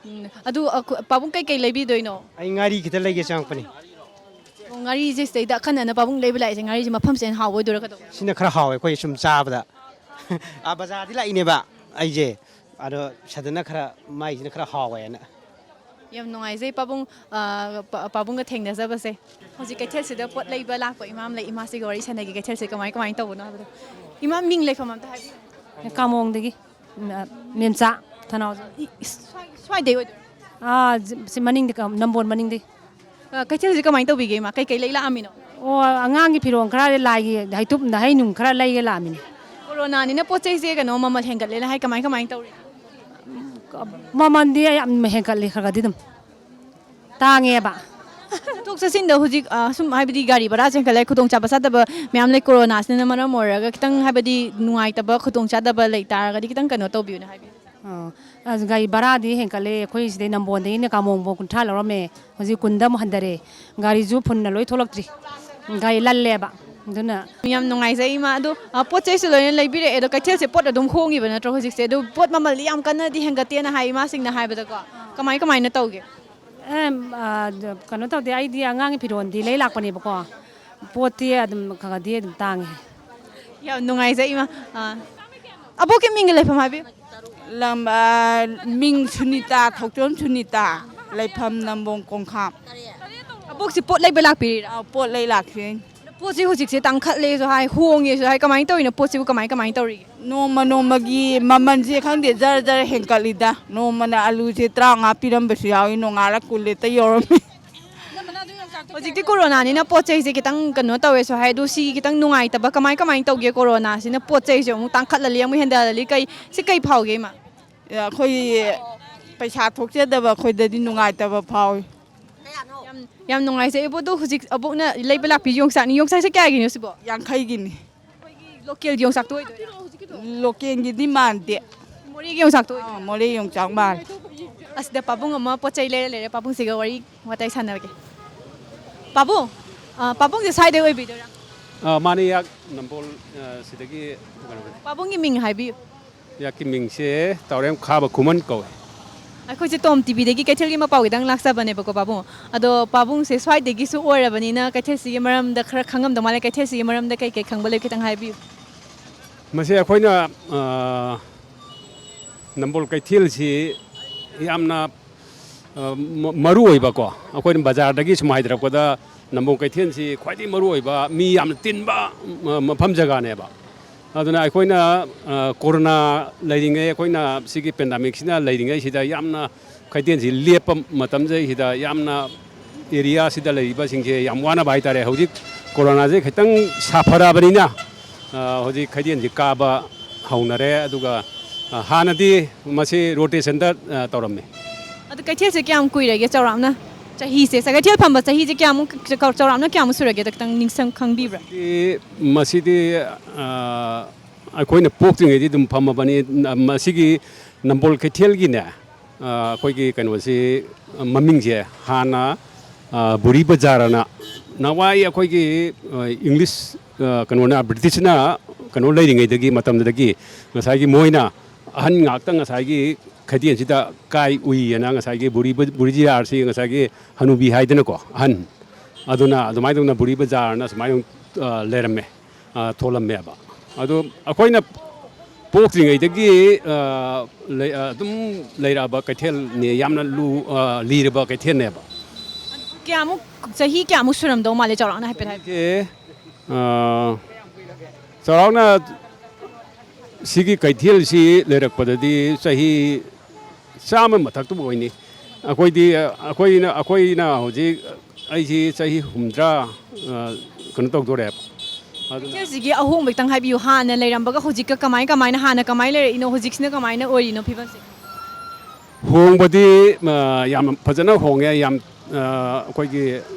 ꯎꯝ, ꯑꯗꯨ, ꯑ, ꯈꯨ-, ꯄꯥꯕꯨꯡ ꯀꯩꯀꯩ ꯂꯩꯕꯤꯗꯣꯏꯅꯣ? ꯑꯩ ꯉꯥꯔꯤ ꯈꯤꯇ ꯂꯩꯒꯦ ꯆꯪꯉꯛꯄꯅꯤ꯫ ꯑꯣ, ꯉꯥꯔꯤꯁꯦ ꯁꯤꯗꯩꯗ ꯑꯈꯟꯅꯅ ꯄꯥꯕꯨꯡ ꯂꯩꯕ ꯂꯥꯛꯏꯁꯦ, ꯉꯥꯔꯤꯁꯦ ꯃꯐꯝꯁꯦ ꯍꯦꯟꯅ ꯍꯥꯎꯕ ꯑꯣꯏꯗꯣꯏꯔꯥ ꯀꯩꯗꯧꯕ? ꯁꯤꯅ ꯈꯔ ꯍꯥꯎꯋꯦ ꯑꯩꯈꯣꯏ ꯁꯨꯝ ꯆꯥꯕꯗ꯫ ꯑꯥ, ꯕꯖꯥꯔꯗꯤ ꯂꯥꯛꯏꯅꯦꯕ ꯑꯩꯁꯦ, ꯑꯗꯣ ꯁꯤꯗꯅ ꯈꯔ, ꯃꯥꯏꯁꯤꯅ ꯈꯔ ꯍꯥꯎꯋꯦꯅ꯫ ꯌꯥꯝ ꯅꯨꯡꯉꯥꯏꯖꯩ ꯄꯥꯕꯨꯡ꯫ ꯑ, ꯄꯥ-, ꯄꯥꯕꯨꯡꯒ ꯊꯦꯡꯅꯖꯕꯁꯦ꯫ ꯍꯧꯖꯤꯛ ꯀꯩꯊꯦꯜꯁꯤꯗ ꯄꯣꯠ ꯂꯩꯕ ꯂꯥꯛꯄ ꯏꯃꯥ ꯑꯃ ꯂꯩ, ꯏꯃꯥꯁꯤꯒ ꯋꯥꯔꯤ ꯁꯥꯟꯅꯒꯦ꯫ ꯀꯩꯊꯦꯜꯁꯦ ꯀꯃꯥꯏ ꯀꯃꯥꯏꯅ ꯇꯧꯕꯅꯣ ꯍꯥꯏꯕꯗꯣ꯫ ꯏꯃꯥ, ꯃꯤꯡ ꯂꯩꯐꯝ ꯑꯝꯇ ꯍꯥꯏꯕꯤꯌꯨ꯫ ꯀꯥꯃꯣꯡꯗꯒꯤ, ꯃꯦꯝꯆꯥ ꯊꯅꯥꯎꯖꯝ꯫ ꯏ-, ꯏꯁ-, ꯁ꯭ꯋꯥꯏ-, ꯁ꯭ꯋꯥꯏꯗꯩ ꯑꯣꯏꯗꯣꯏꯔꯣ? ꯑꯥ, ꯁꯤ ꯃꯅꯤꯡꯗꯤ ꯀ-, ꯅꯝꯕꯣꯜ ꯃꯅꯤꯡꯗꯤ꯫ ꯑ, ꯀꯩꯊꯦꯜꯁꯦ ꯀꯃꯥꯏꯅ ꯇꯧꯕꯤꯒꯦ ꯏꯃꯥ? ꯀꯩꯀꯩ ꯂꯩ ꯂꯥꯛꯑꯝꯃꯤꯅꯣ? ꯑꯣ, ꯑꯉꯥꯡꯒꯤ ꯐꯤꯔꯣꯜ ꯈꯔ, ꯂꯥꯏꯒꯤ ꯍꯩꯇꯨꯞ ꯍꯩ ꯅꯨꯡ ꯈꯔ ꯂꯩꯒꯦ ꯂꯥꯛꯑꯝꯃꯤꯅꯦ꯫ ꯀꯣꯔꯣꯅꯥꯅꯤꯅ ꯄꯣꯠ ꯆꯩꯁꯦ ꯀꯩꯅꯣ, ꯃꯃꯜ ꯍꯦꯟꯒꯠꯂꯦꯅ ꯍꯥꯏ, ꯀꯃꯥꯏ ꯀꯃꯥꯏꯅ ꯇꯧꯔꯤ? ꯃꯃꯜꯗꯤ ꯌꯥꯝ ꯍꯦꯟꯒꯠꯂꯤ, ꯈꯔ ꯈꯔꯗꯤ ꯑꯗꯨꯝ ꯇꯥꯡꯉꯦꯕ꯫ ꯆꯠꯊꯣꯛ ꯆꯠꯁꯤꯟꯗ ꯍꯧꯖꯤꯛ, ꯑ, ꯁꯨꯝ ꯍꯥꯏꯕꯗꯤ ꯒꯥꯔꯤ ꯚꯔꯥꯁꯦ ꯍꯦꯟꯒꯠꯂꯦ, ꯈꯨꯗꯣꯡꯆꯥꯕ ꯆꯥꯗꯕ ꯃꯌꯥꯝ ꯂꯩ꯫ ꯀꯣꯔꯣꯅꯥꯁꯤꯅ ꯃꯔꯝ ꯑꯣꯏꯔꯒ ꯈꯤꯇꯪ ꯍꯥꯏꯕꯗꯤ ꯅꯨꯡꯉꯥꯏꯇꯕ ꯈꯨꯗꯣꯡꯆꯥꯗꯕ ꯂꯩ ꯇꯥꯔꯒꯗꯤ ꯈꯤꯇꯪ ꯀꯩꯅꯣ ꯇꯧꯕꯤꯌꯨꯅ ꯍꯥꯏꯕꯤꯌꯨ꯫ ꯑꯣ, ꯑꯁ, ꯒꯥꯔꯤ ꯚꯔꯥꯗꯤ ꯍꯦꯟꯀꯠꯂꯦ꯫ ꯑꯩꯈꯣꯏ ꯁꯤꯗꯩ ꯅꯝꯕꯣꯟꯗꯒꯤꯅ ꯀꯥꯃꯣꯡꯐꯥꯎ ꯀꯨꯟꯊ꯭ꯔꯥ ꯂꯧꯔꯝꯃꯦ, ꯍꯧꯖꯤꯛ ꯀꯨꯟꯗ ꯑꯃꯨꯛ ꯍꯟꯊꯔꯦ꯫ ꯒꯥꯔꯤꯁꯨ ꯐꯨꯟꯅ ꯂꯣꯏ ꯊꯣꯛꯂꯛꯇ꯭ꯔꯤ, ꯒꯥꯔꯤ ꯂꯜꯂꯦꯕ꯫ ꯑꯗꯨꯅ ꯌꯥꯝ ꯅꯨꯡꯉꯥꯏꯖꯩ ꯏꯃꯥ꯫ ꯑꯗꯣ, ꯑ, ꯄꯣꯠ ꯆꯩꯁꯨ ꯂꯣꯏꯅ ꯂꯩꯕꯤꯔꯛꯑꯦ꯫ ꯑꯗꯣ ꯀꯩꯊꯦꯜꯁꯦ ꯄꯣꯠ ꯑꯗꯨꯝ ꯍꯣꯡꯉꯤꯕ ꯅꯠꯇ꯭ꯔꯣ ꯍꯧꯖꯤꯛꯁꯦ? ꯑꯗꯨ ꯄꯣꯠ ꯃꯃꯜꯗꯤ ꯌꯥꯝ ꯀꯟꯅꯗꯤ ꯍꯦꯟꯒꯠꯇꯦꯅ ꯍꯥꯏ ꯏꯃꯥꯁꯤꯡꯅ ꯍꯥꯏꯕꯗꯀꯣ꯫ ꯀꯃꯥꯏ ꯀꯃꯥꯏꯅ ꯇꯧꯒꯦ? ꯑꯦ, ꯑ, ꯀꯩꯅꯣ ꯇꯧꯗꯦ, ꯑꯩꯗꯤ ꯑꯉꯥꯡꯒꯤ ꯐꯤꯔꯣꯜꯗꯤ ꯂꯩ ꯂꯥꯛꯄꯅꯦꯕꯀꯣ꯫ ꯄꯣꯠꯇꯤ ꯑꯗꯨꯝ ꯈꯔ ꯈꯔꯗꯤ ꯑꯗꯨꯝ ꯇꯥꯡꯉꯦ꯫ ꯌꯥꯝ ꯅꯨꯡꯉꯥꯏꯖꯩ ꯏꯃꯥ꯫ ꯑ, ꯑꯕꯣꯛꯀꯤ ꯃꯤꯡꯒ ꯂꯩꯐꯝ ꯍꯥꯏꯕꯤꯌꯨ꯫ ꯂꯝ, ꯑ, ꯃꯤꯡ ꯁꯨꯅꯤꯇꯥ, ꯊꯧꯆꯣꯝ ꯁꯨꯅꯤꯇꯥ, ꯂꯩꯐꯝ ꯅꯝꯕꯣꯡ ꯀꯣꯡꯈꯥꯝ꯫ ꯑꯕꯣꯛꯁꯤ ꯄꯣꯠ ꯂꯩꯕ ꯂꯥꯛꯄꯤꯔꯤꯔꯥ? ꯑ, ꯄꯣꯠ ꯂꯩ ꯂꯥꯛꯈꯤꯕꯩꯅꯤ꯫ ꯄꯣꯠꯁꯤ ꯍꯧꯖꯤꯛꯁꯦ ꯇꯥꯡꯈꯠꯂꯦꯁꯨ ꯍꯥꯏ, ꯍꯣꯡꯉꯦꯁꯨ ꯍꯥꯏ, ꯀꯃꯥꯏꯅ ꯇꯧꯔꯤꯅꯣ? ꯄꯣꯠꯁꯤꯕꯨ ꯀꯃꯥꯏ, ꯀꯃꯥꯏꯅ ꯇꯧꯔꯤꯒꯦ? ꯅꯣꯡꯃ ꯅꯣꯡꯃꯒꯤ ꯃꯃꯜꯁꯦ ꯈꯪꯗꯦ, ꯖꯔ ꯖꯔ ꯍꯦꯟꯀꯠꯂꯤꯗ꯫ ꯅꯣꯡꯃꯅ ꯑꯂꯨꯁꯦ ꯇꯔꯥꯃꯉꯥ ꯄꯤꯔꯝꯕꯁꯨ ꯌꯥꯎꯏ, ꯅꯣꯡꯉꯥꯜꯂ ꯀꯨꯟ ꯍꯦꯛꯇ ꯌꯧꯔꯝꯃꯤ꯫ ꯍꯧꯖꯤꯛꯇꯤ ꯀꯣꯔꯣꯅꯥꯅꯤꯅ ꯄꯣꯠ ꯆꯩꯁꯦ ꯈꯤꯇꯪ ꯀꯩꯅꯣ ꯇꯧꯋꯦꯁꯨ ꯍꯥꯏ, ꯑꯗꯨ ꯁꯤ ꯈꯤꯇꯪ ꯅꯨꯡꯉꯥꯏꯇꯕ ꯀꯃꯥꯏ, ꯀꯃꯥꯏꯅ ꯇꯧꯒꯦ? ꯀꯣꯔꯣꯅꯥꯁꯤꯅ ꯄꯣꯠ ꯆꯩꯁꯦ ꯑꯃꯨꯛ ꯇꯥꯡꯈꯠꯍꯜꯂꯤ, ꯑꯃꯨꯛ ꯍꯦꯟꯗꯍꯜꯂꯤ, ꯀꯩ, ꯁꯤ ꯀꯩ ꯐꯥꯎꯒꯦ ꯏꯃꯥ? ꯑꯩꯈꯣꯏ ꯄꯩꯁꯥ ꯊꯣꯛꯆꯗꯕ ꯑꯩꯈꯣꯏꯗꯗꯤ ꯅꯨꯡꯉꯥꯏꯇꯕ ꯐꯥꯎꯏ꯫ ꯌꯥꯝ ꯌꯥꯝ ꯅꯨꯡꯉꯥꯏꯖꯩ꯫ ꯏꯕꯣ, ꯑꯗꯣ ꯍꯧꯖꯤꯛ ꯑꯕꯣꯛꯅ ꯂꯩꯕ ꯂꯥꯛꯄꯤ ꯌꯣꯡꯆꯥꯛꯅꯤ꯫ ꯌꯣꯡꯆꯥꯛꯁꯦ ꯀꯌꯥꯒꯤꯅꯣ ꯁꯤꯕꯣ? ꯌꯥꯡꯈꯩꯒꯤꯅꯤ꯫ ꯂꯣꯀꯦꯜꯒꯤ ꯌꯣꯡꯆꯥꯛꯇꯣ ꯑꯣꯏꯗꯣꯏꯔꯥ? ꯂꯣꯀꯦꯜꯒꯤꯗꯤ ꯃꯥꯟꯗꯦ꯫ ꯃꯣꯔꯦꯒꯤ ꯌꯣꯡꯆꯥꯛꯇꯣ ꯑꯣꯏꯗꯣꯏꯔꯥ? ꯑꯥ, ꯃꯣꯔꯦ ꯌꯣꯡꯆꯥꯛ ꯃꯥꯜꯂꯦ꯫ ꯑꯁꯤꯗ ꯄꯥꯕꯨꯡ ꯑꯃ ꯄꯣꯠ ꯆꯩ ꯂꯩꯔ ꯂꯩꯔꯦ꯫ ꯄꯥꯕꯨꯡꯁꯤꯒ ꯋꯥꯔꯤ ꯋꯥꯇꯥꯏ ꯁꯥꯟꯅꯔꯒꯦ꯫ ꯄꯥꯕꯨꯡ, ꯑ, ꯄꯥꯕꯨꯡꯁꯦ ꯁ꯭ꯋꯥꯏꯗꯩ ꯑꯣꯏꯕꯤꯗꯣꯏꯔꯥ? ꯑ, ꯃꯥꯅꯦ, ꯏꯌꯥꯛ ꯅꯝꯕꯣꯜ, ꯑ, ꯁꯤꯗꯒꯤ ꯀꯩꯅꯣꯅꯦ꯫ ꯄꯥꯕꯨꯡꯒꯤ ꯃꯤꯡ ꯍꯥꯏꯕꯤꯌꯨ꯫ ꯏꯌꯥꯛꯀꯤ ꯃꯤꯡꯁꯦ ꯇꯥꯎꯔꯦꯝ ꯈꯥꯕ ꯈꯨꯃꯟ ꯀꯧꯋꯦ꯫ ꯑꯩꯈꯣꯏꯁꯦ ꯇꯣꯝ ꯇꯤꯚꯤꯗꯒꯤ ꯀꯩꯊꯦꯜꯒꯤ ꯃꯄꯥꯎꯒꯤꯗꯪ ꯂꯥꯛꯆꯕꯅꯦꯕꯀꯣ ꯄꯥꯕꯨꯡ꯫ ꯑꯗꯣ ꯄꯥꯕꯨꯡꯁꯦ ꯁ꯭ꯋꯥꯏꯗꯒꯤꯁꯨ ꯑꯣꯏꯔꯕꯅꯤꯅ ꯀꯩꯊꯦꯜꯁꯤꯒꯤ ꯃꯔꯝꯗ ꯈꯔ ꯈꯪꯉꯝꯗꯧ ꯃꯥꯜꯂꯦ꯫ ꯀꯩꯊꯦꯜꯁꯤꯒꯤ ꯃꯔꯝꯗ ꯀꯩ ꯀꯩ ꯈꯪꯕ ꯂꯩ, ꯈꯤꯇꯪ ꯍꯥꯏꯕꯤꯌꯨ꯫ ꯃꯁꯤ ꯑꯩꯈꯣꯏꯅ, ꯑ, ꯅꯝꯕꯣꯜ ꯀꯩꯊꯦꯜꯁꯤ ꯌꯥꯝꯅ, ꯑ, ꯃ-, ꯃꯔꯨ ꯑꯣꯏꯕꯀꯣ, ꯑꯩꯈꯣꯏꯅ ꯕꯖꯥꯔꯗꯒꯤ ꯁꯨꯝ ꯍꯥꯏꯊꯔꯛꯄꯗ ꯅꯝꯕꯣꯜ ꯀꯩꯊꯦꯜꯁꯤ ꯈ꯭ꯋꯥꯏꯗꯒꯤ ꯃꯔꯨ ꯑꯣꯏꯕ, ꯃꯤ ꯌꯥꯝꯅ ꯇꯤꯟꯕ, ꯃ-, ꯃꯐꯝ ꯖꯒꯥꯅꯦꯕ꯫ ꯑꯗꯨꯅ ꯑꯩꯈꯣꯏꯅ, ꯑ, ꯀꯣꯔꯣꯅꯥ ꯂꯩꯔꯤꯉꯩ, ꯑꯩꯈꯣꯏꯅ ꯁꯤꯒꯤ ꯄꯦꯟꯗꯥꯃꯤꯛꯁꯤꯅ ꯂꯩꯔꯤꯉꯩꯁꯤꯗ ꯌꯥꯝꯅ ꯀꯩꯊꯦꯜꯁꯤ ꯂꯦꯞꯄ ꯃꯇꯝꯁꯤꯗꯩꯁꯤꯗ ꯌꯥꯝꯅ ꯑꯦꯔꯤꯌꯥꯁꯤꯗ ꯂꯩꯔꯤꯕꯁꯤꯡꯁꯦ ꯌꯥꯝ ꯋꯥꯅꯕ ꯍꯥꯏꯇꯥꯔꯦ꯫ ꯍꯧꯖꯤꯛ ꯀꯣꯔꯣꯅꯥꯁꯦ ꯈꯤꯇꯪ ꯁꯥꯐꯔꯕꯅꯤꯅ, ꯑ, ꯍꯧꯖꯤꯛ ꯀꯩꯊꯦꯜꯁꯤ ꯀꯥꯕ ꯍꯧꯅꯔꯦ꯫ ꯑꯗꯨꯒ, ꯑ, ꯍꯥꯟꯅꯗꯤ ꯃꯁꯤ ꯔꯣꯇꯦꯁꯟꯗ, ꯑ, ꯇꯧꯔꯝꯃꯤ꯫ ꯑꯗꯣ ꯀꯩꯊꯦꯜꯁꯦ ꯀꯌꯥꯝ ꯀꯨꯏꯔꯒꯦ ꯆꯥꯎꯔꯥꯛꯅ? ꯆꯍꯤꯁꯦ, ꯀꯩꯊꯦꯜ ꯐꯝꯕ ꯆꯍꯤꯁꯦ ꯀꯌꯥꯃꯨꯛ, ꯆꯥꯎꯔꯥꯛꯅ ꯀꯌꯥꯃꯨꯛ ꯁꯨꯔꯒꯦ? ꯈꯤꯇꯪ ꯅꯤꯡꯁꯪ ꯈꯪꯕꯤꯕ꯭ꯔꯥ? ꯁꯤ, ꯃꯁꯤꯗꯤ, ꯑ, ꯑꯩꯈꯣꯏꯅ ꯄꯣꯛꯇ꯭ꯔꯤꯉꯩꯗꯤ ꯑꯗꯨꯝ ꯐꯝꯃꯕꯅꯤ꯫ ꯃꯁꯤꯒꯤ ꯅꯝꯕꯣꯜ ꯀꯩꯊꯦꯜꯒꯤꯅꯦ, ꯑ, ꯑꯩꯈꯣꯏꯒꯤ ꯀꯩꯅꯣꯁꯤ, ꯃꯃꯤꯡꯁꯦ ꯍꯥꯟꯅ, ꯑ, ꯕꯣꯔꯤ ꯕꯖꯥꯔ ꯑꯅ, ꯅꯍꯥꯟꯋꯥꯏ ꯑꯩꯈꯣꯏꯒꯤ, ꯑ, ꯏꯪꯂꯤꯁ, ꯑ, ꯀꯩꯅꯣꯅ, ꯕ꯭ꯔꯤꯇꯤꯁꯅ ꯀꯩꯅꯣ ꯂꯩꯔꯤꯉꯩꯗꯒꯤ, ꯃꯇꯝꯗꯨꯗꯒꯤ ꯉꯁꯥꯏꯒꯤ ꯃꯣꯏꯅ ꯑꯍꯟ ꯉꯥꯛꯇ ꯉꯁꯥꯏꯒꯤ ꯈꯩꯗꯦꯟꯁꯤꯗ ꯀꯥꯏ ꯎꯏꯌꯦꯅ ꯉꯁꯥꯏꯒꯤ ꯕꯣꯔꯤ ꯕ-, ꯕꯣꯔꯤ ꯕꯖꯥꯔꯁꯤ ꯉꯁꯥꯏꯒꯤ ꯍꯅꯨꯕꯤ ꯍꯥꯏꯗꯅꯀꯣ, ꯑꯍꯟ, ꯑꯗꯨꯅ ꯑꯗꯨꯃꯥꯏꯅ ꯇꯧꯅ ꯕꯣꯔꯤ ꯕꯖꯥꯔꯅ ꯁꯨꯃꯥꯏꯅ, ꯑ, ꯂꯩꯔꯝꯃꯦ, ꯑ, ꯊꯣꯜꯂꯝꯃꯦꯕ꯫ ꯑꯗꯣ ꯑꯩꯈꯣꯏꯅ ꯄꯣꯛꯇ꯭ꯔꯤꯉꯩꯗꯒꯤ, ꯑ, ꯂꯩ-, ꯑ, ꯑꯗꯨꯝ ꯂꯩꯔꯛꯑꯕ ꯀꯩꯊꯦꯜꯅꯦ, ꯌꯥꯝꯅ ꯂꯨ-, ꯑ, ꯂꯤꯔꯕ ꯀꯩꯊꯦꯜꯅꯦꯕ꯫ ꯀꯌꯥꯃꯨꯛ, ꯆꯍꯤ ꯀꯌꯥꯃꯨꯛ ꯁꯨꯔꯝꯗꯧ ꯃꯥꯜꯂꯦ ꯆꯥꯎꯔꯥꯛꯅ ꯍꯥꯏꯐꯦꯠ ꯍꯥꯏꯕꯤꯌꯨ꯫ ꯁꯦ, ꯑ, ꯆꯥꯎꯔꯥꯛꯅ ꯁꯤꯒꯤ ꯀꯩꯊꯦꯜꯁꯤ ꯂꯩꯔꯛꯄꯗꯗꯤ ꯆꯍꯤ ꯆꯥꯝꯃ ꯃꯊꯛꯇꯕꯨ ꯑꯣꯏꯅꯤ꯫ ꯑꯩꯈꯣꯏꯗꯤ, ꯑꯩꯈꯣꯏꯅ, ꯑꯩꯈꯣꯏꯅ ꯍꯧꯖꯤꯛ, ꯑꯩꯁꯤ ꯆꯍꯤ ꯍꯨꯝꯗ꯭ꯔꯥ, ꯑ, ꯀꯩꯅꯣ ꯇꯧꯗꯣꯔꯦꯕ꯫ ꯑꯗꯨꯅ ꯀꯩꯊꯦꯜꯁꯤꯒꯤ ꯑꯍꯣꯡꯕ ꯈꯤꯇꯪ ꯍꯥꯏꯕꯤꯌꯨ, ꯍꯥꯟꯅ ꯂꯩꯔꯝꯕꯒ ꯍꯧꯖꯤꯛꯀ ꯀꯃꯥꯏ ꯀꯃꯥꯏꯅ, ꯍꯥꯟꯅ ꯀꯃꯥꯏꯅ ꯂꯩꯔꯛꯏꯅꯣ, ꯍꯧꯖꯤꯛꯁꯤꯅ ꯀꯃꯥꯏꯅ ꯑꯣꯏꯔꯤꯅꯣ ꯐꯤꯕꯝꯁꯦ? ꯍꯣꯡꯕꯗꯤ ꯑ, ꯌꯥꯝ ꯐꯖꯅ ꯍꯣꯡꯉꯦ꯫ ꯌꯥꯝ ꯑ, ꯑꯩꯈꯣꯏꯒꯤ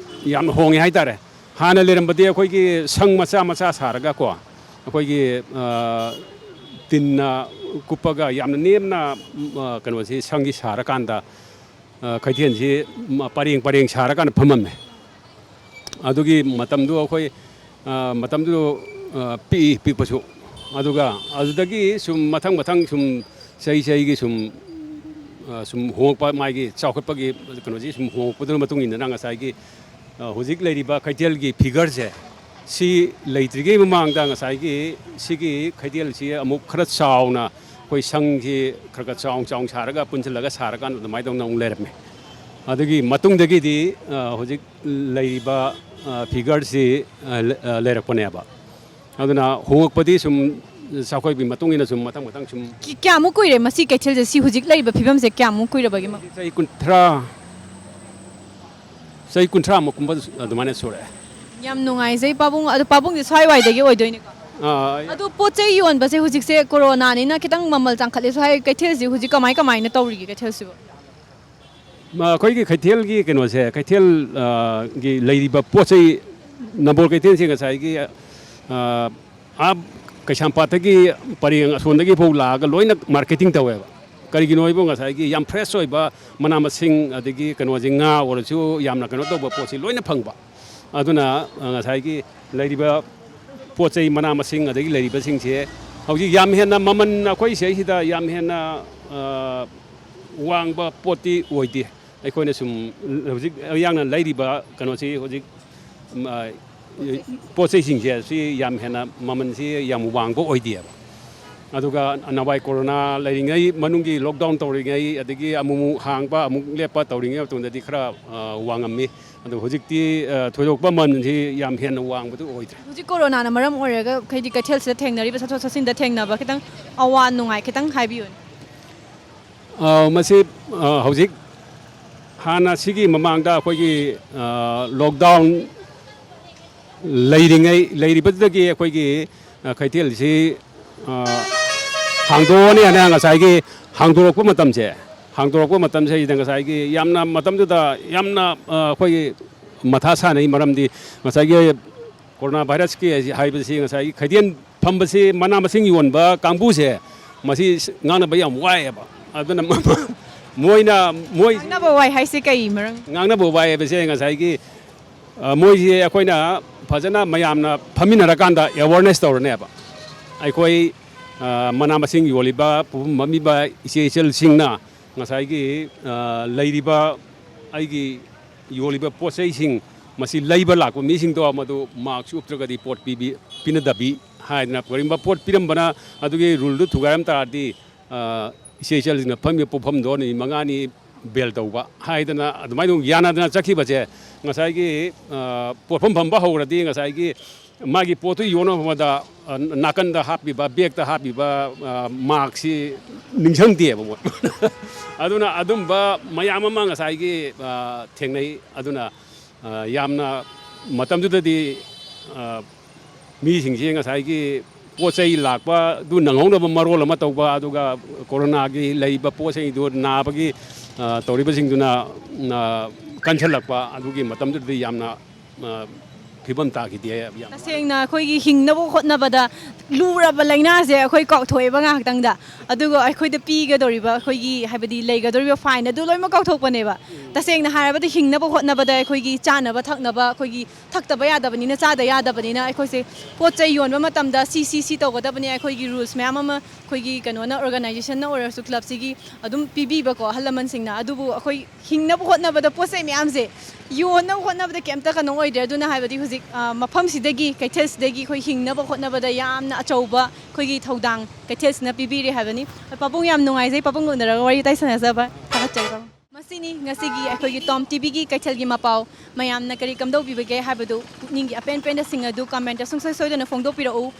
ꯌꯥꯝꯅ ꯍꯣꯡꯉꯦ ꯍꯥꯏꯇꯥꯔꯦ꯫ ꯍꯥꯟꯅ ꯂꯩꯔꯝꯕꯗꯤ ꯑꯩꯈꯣꯏꯒꯤ ꯁꯪ ꯃꯆꯥ ꯃꯆꯥ ꯁꯥꯔꯒꯀꯣ, ꯑꯩꯈꯣꯏꯒꯤ ꯑ, ꯇꯤꯟꯅ ꯀꯨꯞꯄꯒ ꯌꯥꯝꯅ ꯅꯦꯝꯅ ꯎꯝ, ꯑ, ꯀꯩꯅꯣꯁꯤ ꯁꯪꯒꯤ ꯁꯥꯔꯀꯥꯟꯗ ꯑ, ꯀꯩꯊꯦꯜꯁꯤ ꯃ- ꯄꯔꯦꯡ ꯄꯔꯦꯡ ꯁꯥꯔꯀꯥꯟꯗ ꯐꯝꯃꯝꯃꯦ꯫ ꯑꯗꯨꯒꯤ ꯃꯇꯝꯗꯨ ꯑꯩꯈꯣꯏ ꯑ, ꯃꯇꯝꯗꯨ ꯑ, ꯄꯤꯛꯏ, ꯄꯤꯛꯄꯁꯨ꯫ ꯑꯗꯨꯒ ꯑꯗꯨꯗꯒꯤ ꯁꯨꯝ ꯃꯊꯪ ꯃꯊꯪ ꯁꯨꯝ ꯆꯍꯤ ꯆꯍꯤꯒꯤ ꯁꯨꯝ ꯑ, ꯁꯨꯝ ꯍꯣꯡꯉꯛꯄ, ꯃꯥꯒꯤ ꯆꯥꯎꯈꯠꯄꯒꯤ ꯀꯩꯅꯣꯁꯤ ꯁꯨꯝ ꯍꯣꯡꯉꯛꯄꯗꯨꯅ ꯃꯇꯨꯡ ꯏꯟꯅ ꯉꯁꯥꯏꯒꯤ ꯑ, ꯍꯧꯖꯤꯛ ꯂꯩꯔꯤꯕ ꯀꯩꯊꯦꯜꯒꯤ ꯐꯤꯒꯔꯁꯦ, ꯁꯤ ꯂꯩꯇ꯭ꯔꯤꯉꯩ ꯃꯃꯥꯡꯗ ꯉꯁꯥꯏꯒꯤ ꯁꯤꯒꯤ ꯀꯩꯊꯦꯜꯁꯤ ꯑꯃꯨꯛ ꯈꯔ ꯆꯥꯎꯅ ꯑꯩꯈꯣꯏ ꯁꯪꯁꯤ ꯈꯔ ꯈꯔ ꯆꯥꯎ ꯆꯥꯎ ꯁꯥꯔꯒ ꯄꯨꯟꯁꯤꯜꯂꯒ ꯁꯥꯔꯀꯥꯟꯗ ꯑꯗꯨꯃꯥꯏꯅ ꯇꯧꯅ ꯑꯃꯨꯛ ꯂꯩꯔꯝꯃꯦ꯫ ꯑꯗꯨꯒꯤ ꯃꯇꯨꯡꯗꯒꯤꯗꯤ ꯑ, ꯍꯧꯖꯤꯛ ꯂꯩꯔꯤꯕ ꯑ, ꯐꯤꯒꯔꯁꯤ ꯑ, ꯂ- ꯑ, ꯂꯩꯔꯛꯄꯅꯦꯕ꯫ ꯑꯗꯨꯅ ꯍꯣꯡꯉꯛꯄꯗꯤ ꯁꯨꯝ ꯆꯥꯎꯈꯠꯄꯒꯤ ꯃꯇꯨꯡ ꯏꯟꯅ ꯁꯨꯝ ꯃꯊꯪ ꯃꯊꯪ ꯁꯨꯝ ꯀꯤ- ꯀꯌꯥꯃꯨꯛ ꯀꯨꯏꯔꯦ ꯃꯁꯤ ꯀꯩꯊꯦꯜꯁꯦ, ꯁꯤ ꯍꯧꯖꯤꯛ ꯂꯩꯔꯤꯕ ꯐꯤꯕꯝꯁꯦ ꯀꯌꯥꯃꯨꯛ ꯀꯨꯏꯔꯕꯒꯤ ꯃ- ꯆꯍꯤ ꯀꯨꯟꯊ꯭ꯔꯥ ꯆꯍꯤ ꯀꯨꯟꯊ꯭ꯔꯥꯃꯨꯛ ꯀꯨꯝꯕ ꯑꯗꯨꯃꯥꯏꯅ ꯁꯨꯔꯛꯑꯦ꯫ ꯌꯥꯝ ꯅꯨꯡꯉꯥꯏꯖꯩ ꯄꯥꯕꯨꯡ꯫ ꯑꯗꯣ ꯄꯥꯕꯨꯡꯁꯦ ꯁ꯭ꯋꯥꯏꯋꯥꯏꯗꯒꯤ ꯑꯣꯏꯗꯣꯏꯅꯤꯀꯣ? ꯑꯥ, ꯑꯗꯣ ꯄꯣꯠ ꯆꯩ ꯌꯣꯟꯕꯁꯦ ꯍꯧꯖꯤꯛꯁꯦ ꯀꯣꯔꯣꯅꯥꯅꯤꯅ ꯈꯤꯇꯪ ꯃꯃꯜ ꯆꯥꯡꯈꯠꯂꯦꯁꯨ ꯍꯥꯏ, ꯀꯩꯊꯦꯜꯁꯤ ꯍꯧꯖꯤꯛ ꯀꯃꯥꯏ ꯀꯃꯥꯏꯅ ꯇꯧꯔꯤꯒꯦ ꯀꯩꯊꯦꯜꯁꯤꯕꯨ? ꯃ- ꯑꯩꯈꯣꯏꯒꯤ ꯀꯩꯊꯦꯜꯒꯤ ꯀꯩꯅꯣꯁꯦ, ꯀꯩꯊꯦꯜ ꯑ, ꯒꯤ ꯂꯩꯔꯤꯕ ꯄꯣꯠ ꯆꯩ, ꯅꯝꯕꯣꯜ ꯀꯩꯊꯦꯜꯁꯦ ꯉꯁꯥꯏꯒꯤ ꯑ, ꯑꯥ ꯀꯩꯁꯥꯝꯄꯥꯠꯇꯒꯤ ꯄꯔꯦꯡ ꯑꯁꯣꯟꯗꯒꯤ ꯐꯥꯎ ꯂꯥꯛꯑꯒ ꯂꯣꯏꯅ ꯃꯥꯔꯀꯦꯇꯤꯡ ꯇꯧꯋꯦꯕ꯫ ꯀꯔꯤꯒꯤꯅꯣ ꯍꯥꯏꯕꯨ ꯉꯁꯥꯏꯒꯤ ꯌꯥꯝ ꯐ꯭ꯔꯦꯁ ꯑꯣꯏꯕ ꯃꯅꯥ ꯃꯁꯤꯡ, ꯑꯗꯒꯤ ꯀꯩꯅꯣꯁꯦ, ꯉꯥ ꯑꯣꯏꯔꯁꯨ ꯌꯥꯝꯅ ꯀꯩꯅꯣ ꯇꯧꯕ ꯄꯣꯠꯁꯤ ꯂꯣꯏꯅ ꯐꯪꯕ꯫ ꯑꯗꯨꯅ ꯑ, ꯉꯁꯥꯏꯒꯤ ꯂꯩꯔꯤꯕ ꯄꯣꯠ ꯆꯩ, ꯃꯅꯥ ꯃꯁꯤꯡ, ꯑꯗꯒꯤ ꯂꯩꯔꯤꯕꯁꯤꯡꯁꯦ ꯍꯧꯖꯤꯛ ꯌꯥꯝ ꯍꯦꯟꯅ ꯃꯃꯜ ꯑꯩꯈꯣꯏ ꯁꯤꯗꯩꯁꯤꯗ ꯌꯥꯝ ꯍꯦꯟꯅ ꯑ, ꯋꯥꯡꯕ ꯄꯣꯠꯇꯤ ꯑꯣꯏꯗꯦ꯫ ꯑꯩꯈꯣꯏꯅ ꯁꯨꯝ ꯍꯧꯖꯤꯛ ꯑꯩꯍꯥꯛꯅ ꯂꯩꯔꯤꯕ ꯀꯩꯅꯣꯁꯤ ꯍꯧꯖꯤꯛ ꯎꯝ, ꯑ, ꯄꯣꯠ ꯆꯩꯁꯤꯡꯁꯦ ꯁꯤ ꯌꯥꯝ ꯍꯦꯟꯅ ꯃꯃꯜꯁꯤ ꯌꯥꯝ ꯋꯥꯡꯕ ꯑꯣꯏꯗꯦꯕ꯫ ꯑꯗꯨꯒ ꯅꯍꯥꯟꯋꯥꯏ ꯀꯣꯔꯣꯅꯥ ꯂꯩꯔꯤꯉꯩ ꯃꯅꯨꯡꯒꯤ ꯂꯣꯛꯗꯥꯎꯟ ꯇꯧꯔꯤꯉꯩ, ꯑꯗꯒꯤ ꯑꯃꯨꯛ ꯑꯃꯨꯛ ꯍꯥꯡꯕ ꯑꯃꯨꯛ ꯂꯦꯞꯄ ꯇꯧꯔꯤꯉꯩ ꯃꯇꯝꯗꯗꯤ ꯈꯔ ꯑ, ꯋꯥꯡꯉꯝꯃꯤ꯫ ꯑꯗꯣ ꯍꯧꯖꯤꯛꯇꯤ ꯑ, ꯊꯣꯏꯗꯣꯛꯄ ꯃꯃꯜꯁꯤ ꯌꯥꯝ ꯍꯦꯟꯅ ꯋꯥꯡꯕꯗꯨ ꯑꯣꯏꯗ꯭ꯔꯦ꯫ ꯍꯧꯖꯤꯛ ꯀꯣꯔꯣꯅꯥꯅ ꯃꯔꯝ ꯑꯣꯏꯔꯒ ꯍꯥꯏꯗꯤ ꯀꯩꯊꯦꯜꯁꯤꯗ ꯊꯦꯡꯅꯔꯤꯕ, ꯆꯠꯊꯣꯛ ꯆꯠꯁꯤꯟꯗ ꯊꯦꯡꯅꯕ ꯈꯤꯇꯪ ꯑꯋꯥ ꯅꯨꯡꯉꯥꯏ ꯈꯤꯇꯪ ꯍꯥꯏꯕꯤꯌꯨꯅꯦ꯫ ꯑ, ꯃꯁꯤ ꯑ, ꯍꯧꯖꯤꯛ ꯍꯥꯟꯅ ꯁꯤꯒꯤ ꯃꯃꯥꯡꯗ ꯑꯩꯈꯣꯏꯒꯤ ꯑ, ꯂꯣꯛꯗꯥꯎꯟ ꯂꯩꯔꯤꯉꯩ, ꯂꯩꯔꯤꯕꯗꯨꯗꯒꯤ ꯑꯩꯈꯣꯏꯒꯤ, ꯑ, ꯀꯩꯊꯦꯜꯁꯤ, ꯑ, ꯍꯥꯡꯗꯣꯛꯑꯅꯤ ꯍꯥꯏꯅ ꯉꯁꯥꯏꯒꯤ ꯍꯥꯡꯗꯣꯔꯛꯄ ꯃꯇꯝꯁꯦ, ꯍꯥꯡꯗꯣꯔꯛꯄ ꯃꯇꯝꯁꯤꯗ ꯉꯁꯥꯏꯒꯤ ꯌꯥꯝꯅ, ꯃꯇꯝꯗꯨꯗ ꯌꯥꯝꯅ, ꯑ, ꯑꯩꯈꯣꯏꯒꯤ ꯃꯊꯥ ꯁꯥꯅꯩ꯫ ꯃꯔꯝꯗꯤ ꯉꯁꯥꯏꯒꯤ ꯀꯣꯔꯣꯅꯥ ꯚꯥꯏꯔꯁꯀꯤ ꯍꯥꯏꯁꯤ, ꯍꯥꯏꯕꯁꯤ ꯉꯁꯥꯏꯒꯤ ꯀꯩꯊꯦꯜ ꯐꯝꯕꯁꯤ, ꯃꯅꯥ ꯃꯁꯤꯡ ꯌꯣꯟꯕ ꯀꯥꯡꯕꯨꯁꯦ, ꯃꯁꯤ ꯉꯥꯡꯅꯕ ꯌꯥꯝ ꯋꯥꯏꯑꯦꯕ꯫ ꯑꯗꯨꯅ ꯃꯣꯏꯅ, ꯃꯣꯏ ꯉꯥꯡꯅꯕ ꯋꯥꯏ ꯍꯥꯏꯁꯦ ꯀꯩ ꯃꯔꯝ? ꯉꯥꯡꯅꯕ ꯋꯥꯏ ꯍꯥꯏꯕꯁꯦ ꯉꯁꯥꯏꯒꯤ, ꯑ, ꯃꯣꯏꯁꯦ ꯑꯩꯈꯣꯏꯅ ꯐꯖꯅ ꯃꯌꯥꯝꯅ ꯐꯝꯃꯤꯟꯅꯔꯀꯥꯟꯗ ꯑꯦꯋꯥꯔꯅꯦꯁ ꯇꯧꯔꯅꯦꯕ꯫ ꯑꯩꯈꯣꯏ, ꯑ, ꯃꯅꯥ ꯃꯁꯤꯡ ꯌꯣꯜꯂꯤꯕ, ꯄꯨꯐꯝ ꯐꯝꯃꯤꯕ ꯏꯆꯦ ꯏꯆꯜꯁꯤꯡꯅ ꯉꯁꯥꯏꯒꯤ, ꯑ, ꯂꯩꯔꯤꯕ ꯑꯩꯒꯤ ꯌꯣꯜꯂꯤꯕ ꯄꯣꯠ ꯆꯩꯁꯤꯡ, ꯃꯁꯤ ꯂꯩꯕ ꯂꯥꯛꯄ ꯃꯤꯁꯤꯡꯗꯣ ꯃꯗꯨ ꯃꯥꯛꯁ ꯎꯞꯇ꯭ꯔꯒꯗꯤ ꯄꯣꯠ ꯄꯤꯕꯤ-, ꯄꯤꯅꯗꯕꯤ ꯍꯥꯏꯗꯅ, ꯀꯔꯤꯒꯨꯝꯕ ꯄꯣꯠ ꯄꯤꯔꯝꯕꯅ ꯑꯗꯨꯒꯤ ꯔꯨꯜꯗꯨ ꯊꯨꯒꯥꯏꯔꯝ ꯇꯥꯔꯗꯤ, ꯑ, ꯏꯆꯦ ꯏꯆꯜꯁꯤꯡꯅ ꯐꯝꯃꯤꯕ ꯄꯣꯠꯐꯝꯗꯣ ꯅꯨꯃꯤꯠ ꯃꯉꯥꯅꯤ ꯕꯦꯜ ꯇꯧꯕ ꯍꯥꯏꯗꯅ ꯑꯗꯨꯃꯥꯏꯅ ꯑꯃꯨꯛ ꯌꯥꯅꯗꯅ ꯆꯠꯈꯤꯕꯁꯦ, ꯉꯁꯥꯏꯒꯤ, ꯑ, ꯄꯣꯠꯐꯝ ꯐꯝꯕ ꯍꯧꯔꯗꯤ ꯉꯁꯥꯏꯒꯤ ꯃꯥꯒꯤ ꯄꯣꯠꯇꯨ ꯌꯣꯟꯅꯕ ꯍꯣꯠꯅꯕꯗ, ꯑ, ꯅꯥꯀꯟꯗ ꯍꯥꯞꯄꯤꯕ, ꯕꯦꯛꯇ ꯍꯥꯞꯄꯤꯕ, ꯑ, ꯃꯥꯛꯁꯤ ꯅꯤꯡꯁꯤꯡꯗꯦꯕ ꯃꯣꯏ꯫ ꯑꯗꯨꯅ ꯑꯗꯨꯝꯕ ꯃꯌꯥꯝ ꯑꯃ ꯉꯁꯥꯏꯒꯤ, ꯑ, ꯊꯦꯡꯅꯩ꯫ ꯑꯗꯨꯅ, ꯑ, ꯌꯥꯝꯅ ꯃꯇꯝꯗꯨꯗꯗꯤ, ꯑ, ꯃꯤꯁꯤꯡꯁꯤ ꯉꯁꯥꯏꯒꯤ ꯄꯣꯠ ꯆꯩ ꯂꯥꯛꯄꯗꯨ ꯅꯪꯍꯧꯅꯕ ꯃꯔꯣꯜ ꯑꯃ ꯇꯧꯕ, ꯑꯗꯨꯒ ꯀꯣꯔꯣꯅꯥꯒꯤ ꯂꯩꯕ ꯄꯣꯠ ꯆꯩꯗꯨ ꯅꯥꯕꯒꯤ, ꯑ, ꯇꯧꯔꯤꯕꯁꯤꯡꯗꯨꯅ, ꯑ, ꯀꯟꯁꯤꯜꯂꯛꯄ, ꯑꯗꯨꯒꯤ ꯃꯇꯝꯗꯨꯗꯗꯤ ꯌꯥꯝꯅ, ꯑ, ꯐꯤꯕꯝ ꯇꯥꯈꯤꯗꯦ ꯌꯥꯝ꯫ ꯇꯁꯦꯡꯅ ꯑꯩꯈꯣꯏꯒꯤ ꯍꯤꯡꯅꯕ ꯍꯣꯠꯅꯕꯗ ꯂꯨꯔꯕ ꯂꯥꯏꯅꯥꯁꯦ ꯑꯩꯈꯣꯏ ꯀꯥꯎꯊꯣꯛꯑꯦꯕ ꯉꯥꯏꯍꯥꯛꯇꯪꯗ꯫ ꯑꯗꯨꯒ ꯑꯩꯈꯣꯏꯗ ꯄꯤꯒꯗꯧꯔꯤꯕ, ꯑꯩꯈꯣꯏꯒꯤ ꯍꯥꯏꯕꯗꯤ ꯂꯩꯒꯗꯧꯔꯤꯕ ꯐꯥꯏꯟ ꯑꯗꯨ ꯂꯣꯏꯅꯃꯛ ꯀꯥꯎꯊꯣꯛꯄꯅꯦꯕ꯫ ꯇꯁꯦꯡꯅ ꯍꯥꯏꯔꯕꯗ ꯍꯤꯡꯅꯕ ꯍꯣꯠꯅꯕꯗ ꯑꯩꯈꯣꯏꯒꯤ ꯆꯥꯅꯕ ꯊꯛꯅꯕ, ꯑꯩꯈꯣꯏꯒꯤ ꯊꯛꯇꯕ ꯌꯥꯗꯕꯅꯤꯅ, ꯆꯥꯗ ꯌꯥꯗꯕꯅꯤꯅ, ꯑꯩꯈꯣꯏꯁꯦ ꯄꯣꯠ ꯆꯩ ꯌꯣꯟꯕ ꯃꯇꯝꯗ ꯁꯤ, ꯁꯤ, ꯁꯤ ꯇꯧꯒꯗꯕꯅꯤ, ꯑꯩꯈꯣꯏꯒꯤ ꯔꯨꯜꯁ ꯃꯌꯥꯝ ꯑꯃ ꯑꯩꯈꯣꯏꯒꯤ ꯀꯩꯅꯣꯅ, ꯑꯣꯔꯒꯅꯥꯏꯖꯦꯁꯟꯅ ꯑꯣꯏꯔꯁꯨ, ꯀ꯭ꯂꯕꯁꯤꯒꯤ ꯑꯗꯨꯝ ꯄꯤꯕꯤꯕꯀꯣ ꯑꯍꯜ ꯂꯃꯟꯁꯤꯡꯅ꯫ ꯑꯗꯨꯕꯨ ꯑꯩꯈꯣꯏ ꯍꯤꯡꯅꯕ ꯍꯣꯠꯅꯕꯗ ꯄꯣꯠ ꯆꯩ ꯃꯌꯥꯝꯁꯦ ꯌꯣꯟꯅꯕ ꯍꯣꯠꯅꯕꯗ ꯀꯩꯝꯇ ꯀꯩꯅꯣ ꯑꯣꯏꯗ꯭ꯔꯦ꯫ ꯑꯗꯨꯅ ꯍꯥꯏꯕꯗꯤ ꯍꯧꯖꯤꯛ, ꯑ, ꯃꯐꯝꯁꯤꯗꯒꯤ, ꯀꯩꯊꯦꯜꯁꯤꯗꯒꯤ ꯑꯩꯈꯣꯏ ꯍꯤꯡꯅꯕ ꯍꯣꯠꯅꯕꯗ ꯌꯥꯝꯅ ꯑꯆꯧꯕ ꯑꯩꯈꯣꯏꯒꯤ ꯊꯧꯗꯥꯡ ꯀꯩꯊꯦꯜꯁꯤꯅ ꯄꯤꯕꯤꯔꯦ ꯍꯥꯏꯕꯅꯤ꯫ ꯄꯥꯕꯨꯡ, ꯌꯥꯝ ꯅꯨꯡꯉꯥꯏꯖꯩ ꯄꯥꯕꯨꯡꯒ ꯎꯅꯔꯒ ꯋꯥꯔꯤ ꯋꯥꯇꯥꯏ ꯁꯥꯟꯅꯖꯕ꯫ ꯊꯥꯒꯠꯆꯔꯤ ꯄꯥꯕꯨꯡ꯫ ꯁꯤꯅꯤ ꯉꯁꯤꯒꯤ ꯑꯩꯈꯣꯏꯒꯤ ꯇꯣꯝ ꯇꯤꯚꯤꯒꯤ ꯀꯩꯊꯦꯜꯒꯤ ꯃꯄꯥꯎ꯫ ꯃꯌꯥꯝꯅ ꯀꯔꯤ ꯀꯝꯗꯧꯕꯤꯕꯒꯦ ꯍꯥꯏꯕꯗꯨ ꯄꯨꯛꯅꯤꯡꯒꯤ ꯑꯄꯦꯟ ꯄꯦꯟꯗꯁꯤꯡ ꯑꯗꯨ comment ꯁꯨꯡꯁꯣꯏ ꯁꯣꯏꯗꯅ ꯐꯣꯡꯗꯣꯛꯄꯤꯔꯛꯎ꯫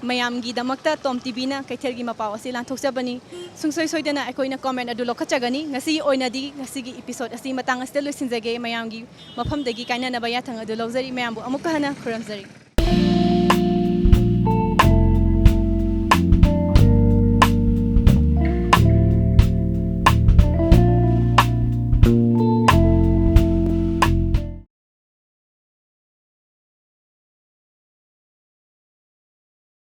ꯃꯌꯥꯝꯒꯤꯗꯃꯛꯇ ꯇꯣꯝ ꯇꯤꯚꯤꯅ ꯀꯩꯊꯦꯜꯒꯤ ꯃꯄꯥꯎ ꯑꯁꯤ ꯂꯥꯟꯊꯣꯛꯆꯕꯅꯤ꯫ ꯁꯨꯡꯁꯣꯏ ꯁꯣꯏꯗꯅ ꯑꯩꯈꯣꯏꯅ comment ꯑꯗꯨ ꯂꯧꯈꯠꯆꯒꯅꯤ꯫ ꯉꯁꯤꯒꯤ ꯑꯣꯏꯅꯗꯤ ꯉꯁꯤꯒꯤ episode ꯑꯁꯤ ꯃꯇꯥꯡ ꯑꯁꯤꯗ ꯂꯣꯏꯁꯤꯟꯖꯒꯦ꯫ ꯃꯌꯥꯝꯒꯤ ꯃꯐꯝꯗꯒꯤ ꯀꯥꯏꯅꯅꯕ ꯌꯥꯊꯪ ꯑꯗꯨ ꯂꯧꯖꯔꯤ꯫ ꯃꯌꯥꯝꯕꯨ ꯑꯃꯨꯛꯀ ꯍꯟꯅ ꯈꯨꯔꯨꯝꯖꯔꯤ꯫